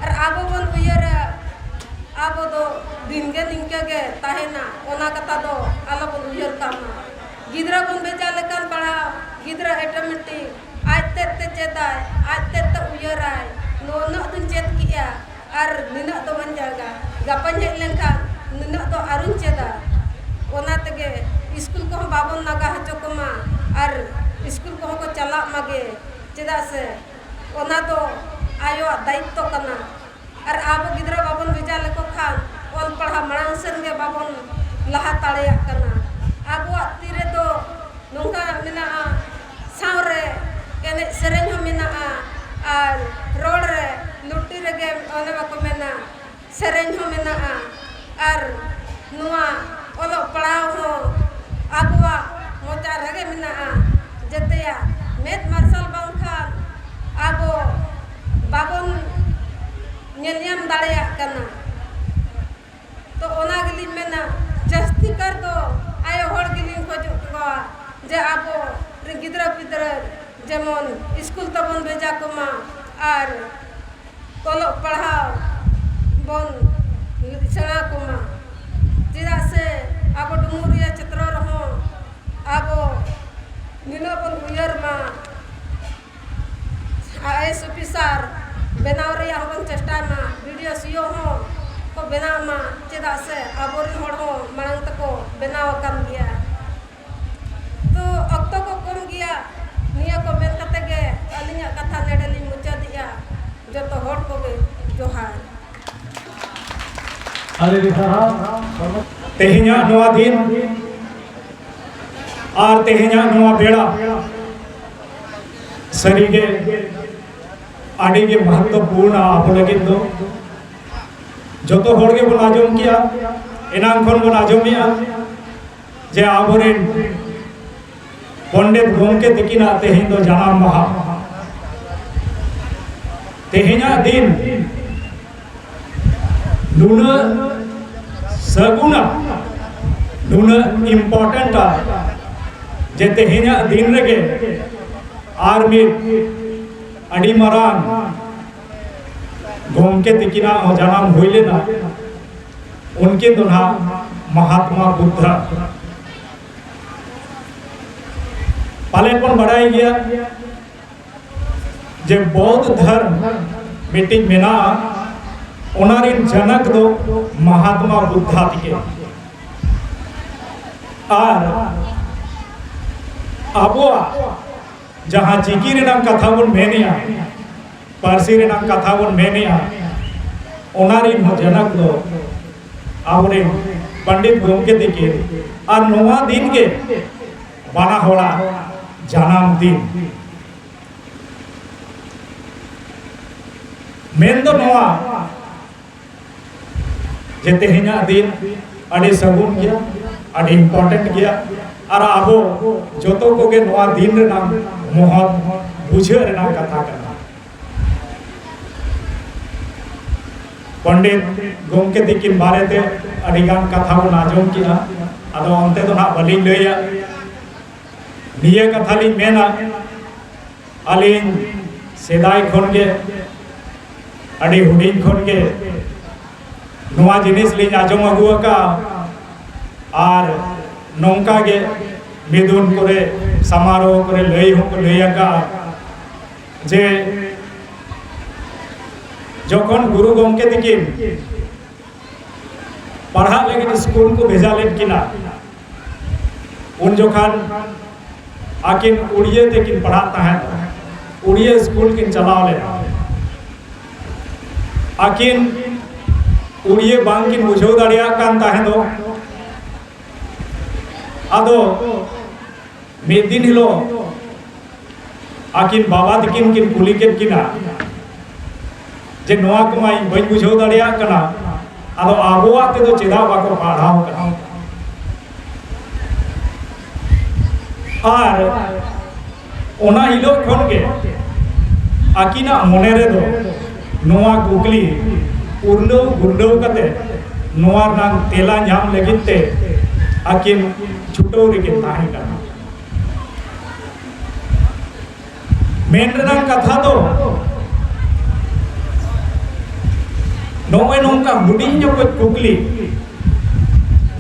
ᱟᱨ ᱟᱵᱚ ᱵᱚᱱ ᱩᱭᱦᱟᱹᱨᱟ, ᱟᱵᱚ ᱫᱚ ᱫᱤᱱ ᱜᱮ ᱱᱤᱝᱠᱟᱹ ᱜᱮ ᱛᱟᱦᱮᱱᱟ, ᱚᱱᱟ ᱠᱟᱛᱷᱟ ᱫᱚ ᱟᱞᱚ ᱵᱚᱱ ᱩᱭᱦᱟᱹᱨ ᱠᱟᱜ ᱢᱟ᱾ ᱜᱤᱫᱽᱨᱟᱹ ᱵᱚᱱ ᱵᱷᱮᱡᱟ ᱞᱮᱠᱷᱟᱱ ᱯᱟᱲᱦᱟᱣ, ᱜᱤᱫᱽᱨᱟᱹ automatic ᱟᱡ ᱛᱮᱫ ᱛᱮ ᱪᱮᱫᱟᱭ, ᱟᱡ ᱛᱮᱫ ᱛᱮ ᱩᱭᱦᱟᱹᱨᱟᱭ, ᱱᱩᱱᱟᱹᱜ ᱫᱩᱧ ᱪᱮᱫ ᱠᱮᱜᱼᱟ ᱟᱨ ᱱᱤᱱᱟᱹᱜ ᱫᱚ ᱵᱟᱹᱧ ᱡᱟᱜᱟ, ᱜᱟᱯᱟᱧ ᱦᱮᱡ ᱞᱮᱱᱠᱷᱟᱱ ᱱᱤᱱᱟᱹᱜ ᱫᱚ ᱟᱨᱚᱧ ᱪᱮᱫᱟ᱾ ᱚᱱᱟ ᱛᱮᱜᱮ ᱥᱠᱩᱞ ᱠᱚᱦᱚᱸ ᱵᱟᱵᱚᱱ ᱱᱟᱜᱟ ᱦᱚᱪᱚ ᱠᱚᱢᱟ ᱟᱨ ᱥᱠᱩᱞ ᱠᱚᱦᱚᱸ ᱠᱚ ᱪᱟᱞᱟᱜ ᱢᱟᱜᱮ, ᱪᱮᱫᱟᱜ ᱥᱮ ᱚᱱᱟ ᱫᱚ ᱟᱭᱳᱣᱟᱜ ᱫᱟᱭᱤᱛᱛᱚ ᱠᱟᱱᱟ᱾ ᱟᱨ ᱟᱵᱚ ᱜᱤᱫᱽᱨᱟᱹ ᱵᱟᱵᱚᱱ ᱵᱷᱮᱡᱟ ᱞᱮᱠᱚ ᱠᱷᱟᱱ ᱚᱞ ᱯᱟᱲᱦᱟᱣ ᱢᱟᱲᱟᱝ ᱥᱮᱱ ᱜᱮ ᱵᱟᱵᱚᱱ ᱞᱟᱦᱟ ᱫᱟᱲᱮᱭᱟᱜ ᱠᱟᱱᱟ᱾ ᱟᱵᱚᱣᱟᱜ ᱛᱤ ᱨᱮᱫᱚ ᱱᱚᱝᱠᱟ ᱢᱮᱱᱟᱜᱼᱟ, ᱥᱟᱶᱨᱮ ᱮᱱᱮᱡ ᱥᱮᱨᱮᱧ ᱦᱚᱸ ᱢᱮᱱᱟᱜᱼᱟ, ᱟᱨ ᱨᱚᱲ ᱨᱮ ᱞᱩᱴᱤ ᱨᱮᱜᱮ ᱚᱱᱮ ᱵᱟᱠᱚ ᱢᱮᱱᱟ, ᱥᱮᱨᱮᱧ ᱦᱚᱸ ᱢᱮᱱᱟᱜᱼᱟ, ᱟᱨ ᱱᱚᱣᱟ ᱚᱞᱚᱜ ᱯᱟᱲᱦᱟᱣ ᱦᱚᱸ ᱟᱵᱚᱣᱟᱜ ᱢᱚᱪᱟ ᱨᱮᱜᱮ ᱢᱮᱱᱟᱜᱼᱟ᱾ ᱡᱮᱛᱮᱭᱟᱜ ᱢᱮᱫ ᱢᱟᱨᱥᱟᱞ ᱵᱟᱝᱠᱷᱟᱱ ᱟᱵᱚ ᱵᱟᱵᱚᱱ ᱧᱮᱞ ᱧᱟᱢ ᱫᱟᱲᱮᱭᱟᱜ ᱠᱟᱱᱟ᱾ ᱛᱚ ᱚᱱᱟ ᱜᱮᱞᱤᱧ ᱢᱮᱱᱟ, ᱡᱟᱹᱥᱛᱤ ᱠᱟᱨ ᱫᱚ ᱟᱭᱳ ᱦᱚᱲ ᱜᱮᱞᱤᱧ ᱠᱷᱚᱡᱚᱜ ᱠᱚᱣᱟ ᱡᱮ ᱟᱵᱚ ᱨᱮᱱ ᱜᱤᱫᱽᱨᱟᱹ ᱯᱤᱫᱽᱨᱟᱹ ᱡᱮᱢᱚᱱ ᱥᱠᱩᱞ ᱛᱮᱵᱚᱱ ᱵᱷᱮᱡᱟ ᱠᱚᱢᱟ ᱟᱨ ᱚᱞᱚᱜ ᱯᱟᱲᱦᱟᱣ ᱵᱚᱱ ᱥᱮᱬᱟ ᱠᱚᱢᱟ᱾ ᱪᱮᱫᱟᱜ ᱥᱮ ᱟᱵᱚ ᱰᱩᱢᱩᱨᱤᱭᱟᱹ ᱪᱷᱮᱛᱨᱚ ᱨᱮᱦᱚᱸ ᱟᱵᱚ ᱱᱤᱱᱟᱹᱜ ᱵᱚᱱ ᱩᱭᱦᱟᱹᱨ ᱢᱟ, ᱟᱭ ᱮ ᱮᱥ ᱚᱯᱷᱤᱥᱟᱨ ᱵᱮᱱᱟᱣ ᱨᱮᱭᱟᱜ ᱦᱚᱸᱵᱚᱱ ᱪᱮᱥᱴᱟᱭ ᱢᱟ, ᱵᱤ ᱰᱤ ᱳ ᱥᱤ ᱳ ᱦᱚᱸ ᱠᱚ ᱵᱮᱱᱟᱣ ᱢᱟ, ᱪᱮᱫᱟᱜ ᱥᱮ ᱟᱵᱚᱨᱮᱱ ᱦᱚᱲ ᱦᱚᱸ ᱢᱟᱲᱟᱝ ᱛᱮᱠᱚ ᱵᱮᱱᱟᱣ ᱟᱠᱟᱱ ᱜᱮᱭᱟ᱾ ᱛᱚ ᱚᱠᱛᱚ ᱠᱚ ᱠᱚᱢ ᱜᱮᱭᱟ, ᱱᱤᱭᱟᱹ ᱠᱚ ᱢᱮᱱ ᱠᱟᱛᱮ ᱜᱮ ᱟᱹᱞᱤᱧᱟᱜ ᱠᱟᱛᱷᱟ ᱱᱮᱰᱮ ᱞᱤᱧ ᱢᱩᱪᱟᱹᱫᱮᱜᱼᱟ᱾ ᱡᱚᱛᱚ ᱦᱚᱲ ᱠᱚᱜᱮ ᱡᱚᱦᱟᱨ᱾ ᱟᱹᱰᱤ ᱟᱹᱰᱤ ᱥᱟᱨᱦᱟᱣ᱾ ᱛᱮᱦᱮᱧᱟᱜ ᱱᱚᱣᱟ ᱫᱤᱱ ᱟᱨ ᱛᱮᱦᱮᱧᱟᱜ ᱱᱚᱣᱟ ᱵᱮᱲᱟ ᱥᱟᱹᱨᱤᱜᱮ ᱟᱹᱰᱤ ᱜᱮ ᱢᱚᱦᱚᱛᱛᱚᱯᱩᱨᱱᱟ ᱟᱵᱚ ᱞᱟᱹᱜᱤᱫ ᱫᱚ᱾ ᱡᱚᱛᱚ ᱦᱚᱲ ᱜᱮᱵᱚᱱ ᱟᱸᱡᱚᱢ ᱠᱮᱜᱼᱟ, ᱮᱱᱟᱝ ᱠᱷᱚᱱ ᱵᱚᱱ ᱟᱸᱡᱚᱢᱮᱜᱼᱟ ᱡᱮ ᱟᱵᱚᱨᱮᱱ ᱯᱚᱱᱰᱤᱛ ᱜᱚᱢᱠᱮ ᱛᱤᱠᱤᱱᱟᱜ ᱛᱮᱦᱮᱧ ᱫᱚ ᱡᱟᱱᱟᱢ ᱢᱟᱦᱟ᱾ ᱛᱮᱦᱮᱧᱟᱜ ᱫᱤᱱ ᱱᱩᱱᱟᱹᱜ ᱥᱟᱹᱜᱩᱱᱟ, ᱱᱩᱱᱟᱹᱜ ᱤᱢᱯᱚᱨᱴᱮᱱᱴᱟ, ᱡᱮ ᱛᱮᱦᱮᱧᱟᱜ ᱫᱤᱱ ᱨᱮᱜᱮ ᱟᱨ ᱢᱤᱫ ᱟᱹᱰᱤ ᱢᱟᱨᱟᱝ ᱜᱚᱢᱠᱮ ᱛᱤᱠᱤᱱᱟᱜ ᱦᱚᱸ ᱡᱟᱱᱟᱢ ᱦᱩᱭ ᱞᱮᱱᱟ᱾ ᱩᱱᱠᱤᱱ ᱫᱚ ᱱᱟᱦᱟᱜ ᱢᱟᱦᱟᱛᱢᱟ ᱵᱩᱫᱽᱫᱷᱟ᱾ ᱯᱟᱞᱮᱱ ᱵᱚᱱ ᱵᱟᱲᱟᱭ ᱜᱮᱭᱟ ᱡᱮ ᱵᱳᱫᱷ ᱫᱷᱚᱨᱢ ᱢᱤᱫᱴᱤᱡ ᱢᱮᱱᱟᱜᱼᱟ, ᱚᱱᱟ ᱨᱤᱱ ᱡᱚᱱᱚᱠ ᱫᱚ ᱢᱟᱦᱟᱛᱢᱟ ᱵᱩᱫᱽᱫᱷᱟ ᱛᱤᱠᱤᱱ᱾ ᱟᱨ ᱟᱵᱚᱣᱟᱜ ᱡᱟᱦᱟᱸ ᱪᱤᱠᱤ ᱨᱮᱱᱟᱜ ᱠᱟᱛᱷᱟ ᱵᱚᱱ ᱢᱮᱱᱮᱜᱼᱟ, ᱯᱟᱹᱨᱥᱤ ᱨᱮᱱᱟᱜ ᱠᱟᱛᱷᱟ ᱵᱚᱱ ᱢᱮᱱᱮᱜᱼᱟ, ᱚᱱᱟ ᱨᱤᱱ ᱦᱚᱸ ᱡᱚᱱᱚᱠ ᱫᱚ ᱟᱵᱚᱨᱮᱱ ᱯᱚᱱᱰᱤᱛ ᱜᱚᱢᱠᱮ ᱛᱤᱠᱤᱱ᱾ ᱟᱨ ᱱᱚᱣᱟ ᱫᱤᱱ ᱜᱮ ᱵᱟᱱᱟ ᱦᱚᱲᱟᱜ ᱡᱟᱱᱟᱢ ᱫᱤᱱ᱾ ᱢᱮᱱ ᱫᱚ ᱱᱚᱣᱟ ᱡᱮ ᱛᱮᱦᱮᱧᱟᱜ ᱫᱤᱱ ᱟᱹᱰᱤ ᱥᱟᱹᱜᱩᱱ ᱜᱮᱭᱟ, ᱟᱹᱰᱤ ᱤᱢᱯᱚᱨᱴᱮᱱᱴ ᱜᱮᱭᱟ, ᱟᱨ ᱟᱵᱚ ᱡᱚᱛᱚ ᱠᱚᱜᱮ ᱱᱚᱣᱟ ᱫᱤᱱ ᱨᱮᱱᱟᱜ ᱢᱚᱦᱚᱛ ᱵᱩᱡᱷᱟᱹᱣ ᱨᱮᱱᱟᱜ ᱠᱟᱛᱷᱟ ᱠᱟᱱᱟ᱾ ᱯᱚᱱᱰᱤᱛ ᱜᱚᱢᱠᱮ ᱛᱤᱠᱤᱱ ᱵᱟᱨᱮᱛᱮ ᱟᱹᱰᱤ ᱜᱟᱱ ᱠᱟᱛᱷᱟ ᱵᱚᱱ ᱟᱸᱡᱚᱢ ᱠᱮᱫᱟ, ᱟᱫᱚ ᱚᱱᱛᱮ ᱫᱚ ᱱᱟᱦᱟᱜ ᱵᱟᱹᱞᱤᱧ ᱞᱟᱹᱭᱟ᱾ ᱱᱤᱭᱟᱹ ᱠᱟᱛᱷᱟ ᱞᱤᱧ ᱢᱮᱱᱟ, ᱟᱹᱞᱤᱧ ᱥᱮᱫᱟᱭ ᱠᱷᱚᱱ ᱜᱮ, ᱟᱹᱰᱤ ᱦᱩᱰᱤᱧ ᱠᱷᱚᱱ ᱜᱮ ᱱᱚᱣᱟ ᱡᱤᱱᱤᱥ ᱞᱤᱧ ᱟᱸᱡᱚᱢ ᱟᱹᱜᱩ ᱟᱠᱟᱫᱼᱟ, ᱟᱨ ᱱᱚᱝᱠᱟ ᱜᱮ ᱢᱤᱫᱩᱱ ᱠᱚᱨᱮ, ᱥᱟᱢᱟᱨᱳᱦ ᱠᱚᱨᱮ ᱞᱟᱹᱭ ᱦᱚᱸᱠᱚ ᱞᱟᱹᱭ ᱟᱠᱟᱫᱼᱟ ᱡᱮ ᱡᱚᱠᱷᱚᱱ ᱜᱩᱨᱩ ᱜᱚᱢᱠᱮ ᱛᱤᱠᱤᱱ ᱯᱟᱲᱦᱟᱜ ᱞᱟᱹᱜᱤᱫ ᱥᱠᱩᱞ ᱠᱚ ᱵᱷᱮᱡᱟ ᱞᱮᱫ ᱠᱤᱱᱟ, ᱩᱱ ᱡᱚᱠᱷᱟᱱ ᱟᱹᱠᱤᱱ ᱩᱲᱤᱭᱟᱹ ᱛᱮᱠᱤᱱ ᱯᱟᱲᱦᱟᱜ ᱛᱟᱦᱮᱸᱫ, ᱩᱲᱤᱭᱟᱹ ᱥᱠᱩᱞ ᱠᱤᱱ ᱪᱟᱞᱟᱣ ᱞᱮᱱᱟ᱾ ᱟᱹᱠᱤᱱ ᱩᱲᱤᱭᱟᱹ ᱵᱟᱝ ᱠᱤᱱ ᱵᱩᱡᱷᱟᱹᱣ ᱫᱟᱲᱮᱭᱟᱜ ᱠᱟᱱ ᱛᱟᱦᱮᱸᱫᱚᱜ᱾ ᱟᱫᱚ ᱢᱤᱫ ᱫᱤᱱ ᱦᱤᱞᱳᱜ ᱟᱹᱠᱤᱱ ᱵᱟᱵᱟ ᱛᱟᱹᱠᱤᱱ ᱠᱤᱱ ᱠᱩᱞᱤ ᱠᱮᱫ ᱠᱤᱱᱟ ᱡᱮ, "ᱱᱚᱣᱟ ᱠᱚᱢᱟ ᱤᱧ ᱵᱟᱹᱧ ᱵᱩᱡᱷᱟᱹᱣ ᱫᱟᱲᱮᱭᱟᱜ ᱠᱟᱱᱟ, ᱟᱫᱚ ᱟᱵᱚᱣᱟᱜ ᱛᱮᱫᱚ ᱪᱮᱫᱟᱜ ᱵᱟᱠᱚ ᱯᱟᱲᱦᱟᱣ ᱠᱟᱱᱟ?" ᱟᱨ ᱚᱱᱟ ᱦᱤᱞᱳᱜ ᱠᱷᱚᱱ ᱜᱮ ᱟᱹᱠᱤᱱᱟᱜ ᱢᱚᱱᱮ ᱨᱮᱫᱚ ᱱᱚᱣᱟ ᱠᱩᱠᱞᱤ ᱩᱨᱰᱟᱹᱣ ᱜᱩᱨᱰᱟᱹᱣ ᱠᱟᱛᱮ ᱱᱚᱣᱟ ᱨᱮᱱᱟᱜ ᱛᱮᱞᱟ ᱧᱟᱢ ᱞᱟᱹᱜᱤᱫ ᱛᱮ ᱟᱹᱠᱤᱱ ᱪᱷᱩᱴᱟᱹᱣ ᱨᱮᱠᱤᱱ ᱛᱟᱦᱮᱸ ᱠᱟᱱᱟ᱾ ᱢᱮᱱ ᱨᱮᱱᱟᱜ ᱠᱟᱛᱷᱟ ᱫᱚ ᱱᱚᱜᱼᱚᱭ ᱱᱚᱝᱠᱟ ᱦᱩᱰᱤᱧ ᱧᱚᱜ ᱠᱩᱠᱞᱤ,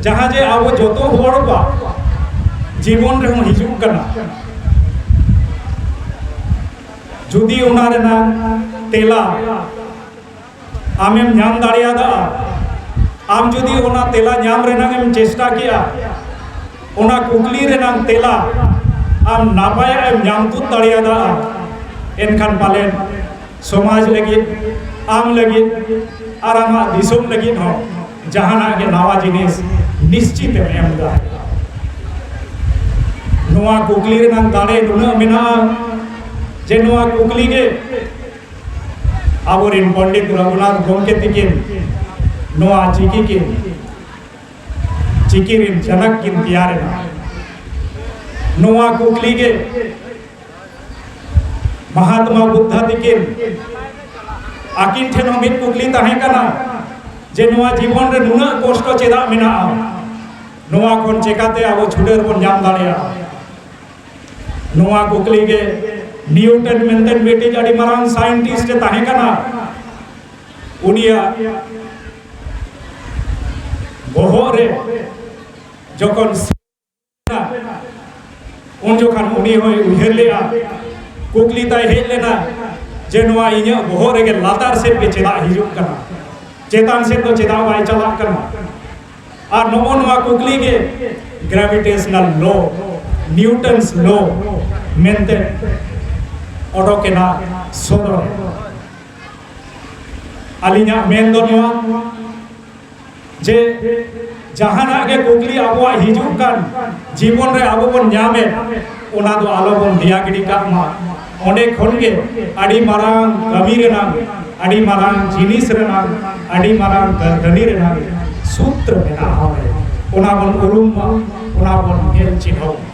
ᱡᱟᱦᱟᱸ ᱡᱮ ᱟᱵᱚ ᱡᱚᱛᱚ ᱦᱚᱲ ᱠᱚᱣᱟᱜ ᱡᱤᱵᱚᱱ ᱨᱮᱦᱚᱸ ᱦᱤᱡᱩᱜ ᱠᱟᱱᱟ᱾ ᱡᱩᱫᱤ ᱚᱱᱟ ᱨᱮᱱᱟᱜ ᱛᱮᱞᱟ ᱟᱢᱮᱢ ᱧᱟᱢ ᱫᱟᱲᱮᱭᱟᱫᱟ, ᱟᱢ ᱡᱩᱫᱤ ᱚᱱᱟ ᱛᱮᱞᱟ ᱧᱟᱢ ᱨᱮᱱᱟᱜ ᱮᱢ ᱪᱮᱥᱴᱟ ᱠᱮᱜᱼᱟ, ᱚᱱᱟ ᱠᱩᱠᱞᱤ ᱨᱮᱱᱟᱜ ᱛᱮᱞᱟ ᱟᱢ ᱱᱟᱯᱟᱭᱟᱜ ᱮᱢ ᱧᱟᱢ ᱛᱩᱫ ᱫᱟᱲᱮᱭᱟᱫᱟ, ᱮᱱᱠᱷᱟᱱ ᱯᱟᱞᱮᱱ ᱥᱚᱢᱟᱡᱽ ᱞᱟᱹᱜᱤᱫ, ᱟᱢ ᱞᱟᱹᱜᱤᱫ ᱟᱨ ᱟᱢᱟᱜ ᱫᱤᱥᱚᱢ ᱞᱟᱹᱜᱤᱫ ᱦᱚᱸ ᱡᱟᱦᱟᱱᱟᱜ ᱜᱮ ᱱᱟᱣᱟ ᱡᱤᱱᱤᱥ ᱱᱤᱥᱪᱤᱛ ᱮᱢ ᱮᱢ ᱫᱟᱲᱮᱭᱟᱜᱼᱟ᱾ ᱱᱚᱣᱟ ᱠᱩᱠᱞᱤ ᱨᱮᱱᱟᱜ ᱫᱟᱲᱮ ᱱᱩᱱᱟᱹᱜ ᱢᱮᱱᱟᱜᱼᱟ ᱡᱮ ᱱᱚᱣᱟ ᱠᱩᱠᱞᱤ ᱜᱮ ᱟᱵᱚᱨᱮᱱ ᱯᱚᱱᱰᱤᱛ ᱨᱚᱜᱷᱩᱱᱟᱛᱷ ᱜᱚᱢᱠᱮ ᱛᱤᱠᱤᱱ ᱱᱚᱣᱟ ᱪᱤᱠᱤ ᱠᱤᱱ, ᱪᱤᱠᱤ ᱨᱮᱱ ᱡᱟᱱᱟᱠ ᱠᱤᱱ ᱛᱮᱭᱟᱨ ᱮᱱᱟ᱾ ᱱᱚᱣᱟ ᱠᱩᱠᱞᱤ ᱜᱮ ᱢᱟᱦᱟᱛᱢᱟ ᱵᱩᱫᱽᱫᱷᱟ ᱛᱤᱠᱤᱱ, ᱟᱹᱠᱤᱱ ᱴᱷᱮᱱ ᱦᱚᱸ ᱢᱤᱫ ᱠᱩᱠᱞᱤ ᱛᱟᱦᱮᱸ ᱠᱟᱱᱟ ᱡᱮ ᱱᱚᱣᱟ ᱡᱤᱵᱚᱱ ᱨᱮ ᱱᱩᱱᱟᱹᱜ ᱠᱚᱥᱴᱚ ᱪᱮᱫᱟᱜ ᱢᱮᱱᱟᱜᱼᱟ, ᱱᱚᱣᱟ ᱠᱷᱚᱱ ᱪᱮᱠᱟᱛᱮ ᱟᱵᱚ ᱪᱷᱩᱰᱟᱹᱨ ᱵᱚᱱ ᱧᱟᱢ ᱫᱟᱲᱮᱭᱟᱜᱼᱟ᱾ ᱱᱚᱣᱟ ᱠᱩᱠᱞᱤ ᱜᱮ ᱱᱤᱭᱩᱴᱚᱱ ᱢᱮᱱᱛᱮ ᱢᱤᱫᱴᱤᱡ ᱟᱹᱰᱤ ᱢᱟᱨᱟᱝ ᱥᱟᱭᱮᱱᱴᱤᱥᱴ ᱮ ᱛᱟᱦᱮᱸ ᱠᱟᱱᱟ᱾ ᱩᱱᱤᱭᱟᱜ ᱵᱚᱦᱚᱜ ᱨᱮ ᱡᱚᱠᱷᱚᱱ ᱩᱱ ᱡᱚᱠᱷᱚᱱ ᱩᱱᱤ ᱦᱚᱸᱭ ᱩᱭᱦᱟᱹᱨ ᱞᱮᱫᱼᱟ, ᱠᱩᱠᱞᱤ ᱛᱟᱭ ᱦᱮᱡ ᱞᱮᱱᱟ ᱡᱮ ᱱᱚᱣᱟ ᱤᱧᱟᱹᱜ ᱵᱚᱦᱚᱜ ᱨᱮᱜᱮ ᱞᱟᱛᱟᱨ ᱥᱮᱫ ᱜᱮ ᱪᱮᱫᱟᱜ ᱦᱤᱡᱩᱜ ᱠᱟᱱᱟ, ᱪᱮᱛᱟᱱ ᱥᱮᱫ ᱫᱚ ᱪᱮᱫᱟᱜ ᱵᱟᱭ ᱪᱟᱞᱟᱜ ᱠᱟᱱᱟ? ᱟᱨ ᱱᱚᱜᱼᱚ ᱱᱚᱣᱟ ᱠᱩᱠᱞᱤ ᱜᱮ ᱜᱨᱮᱵᱷᱤᱴᱮᱥᱚᱱᱟᱞ ᱞᱚ, ᱱᱤᱭᱩᱴᱚᱱᱥ ᱞᱚ ᱢᱮᱱᱛᱮ ᱚᱰᱚᱠ ᱮᱱᱟ ᱥᱚᱫᱚᱨ᱾ ᱟᱹᱞᱤᱧᱟᱜ ᱢᱮᱱ ᱫᱚ ᱱᱚᱣᱟ ᱡᱮ ᱡᱟᱦᱟᱱᱟᱜ ᱜᱮ ᱠᱩᱠᱞᱤ ᱟᱵᱚᱣᱟᱜ ᱦᱤᱡᱩᱜ ᱠᱟᱱ ᱡᱤᱵᱚᱱ ᱨᱮ ᱟᱵᱚ ᱵᱚᱱ ᱧᱟᱢᱮᱫ, ᱚᱱᱟ ᱫᱚ ᱟᱞᱚ ᱵᱚᱱ ᱫᱮᱭᱟ ᱜᱤᱰᱤ ᱠᱟᱜ ᱢᱟ᱾ ᱚᱸᱰᱮ ᱠᱷᱚᱱ ᱜᱮ ᱟᱹᱰᱤ ᱢᱟᱨᱟᱝ ᱠᱟᱹᱢᱤ ᱨᱮᱱᱟᱜ, ᱟᱹᱰᱤ ᱢᱟᱨᱟᱝ ᱡᱤᱱᱤᱥ ᱨᱮᱱᱟᱜ, ᱟᱹᱰᱤ ᱢᱟᱨᱟᱝ ᱠᱟᱹᱨᱫᱷᱟᱹᱱᱤ ᱨᱮᱱᱟᱜ ᱥᱩᱛᱨᱚ ᱢᱮᱱᱟᱜᱼᱟ᱾ ᱚᱱᱟ ᱵᱚᱱ ᱩᱨᱩᱢ ᱢᱟ, ᱚᱱᱟ ᱵᱚᱱ ᱧᱮᱞ ᱪᱤᱱᱦᱟᱹᱣ ᱢᱟ᱾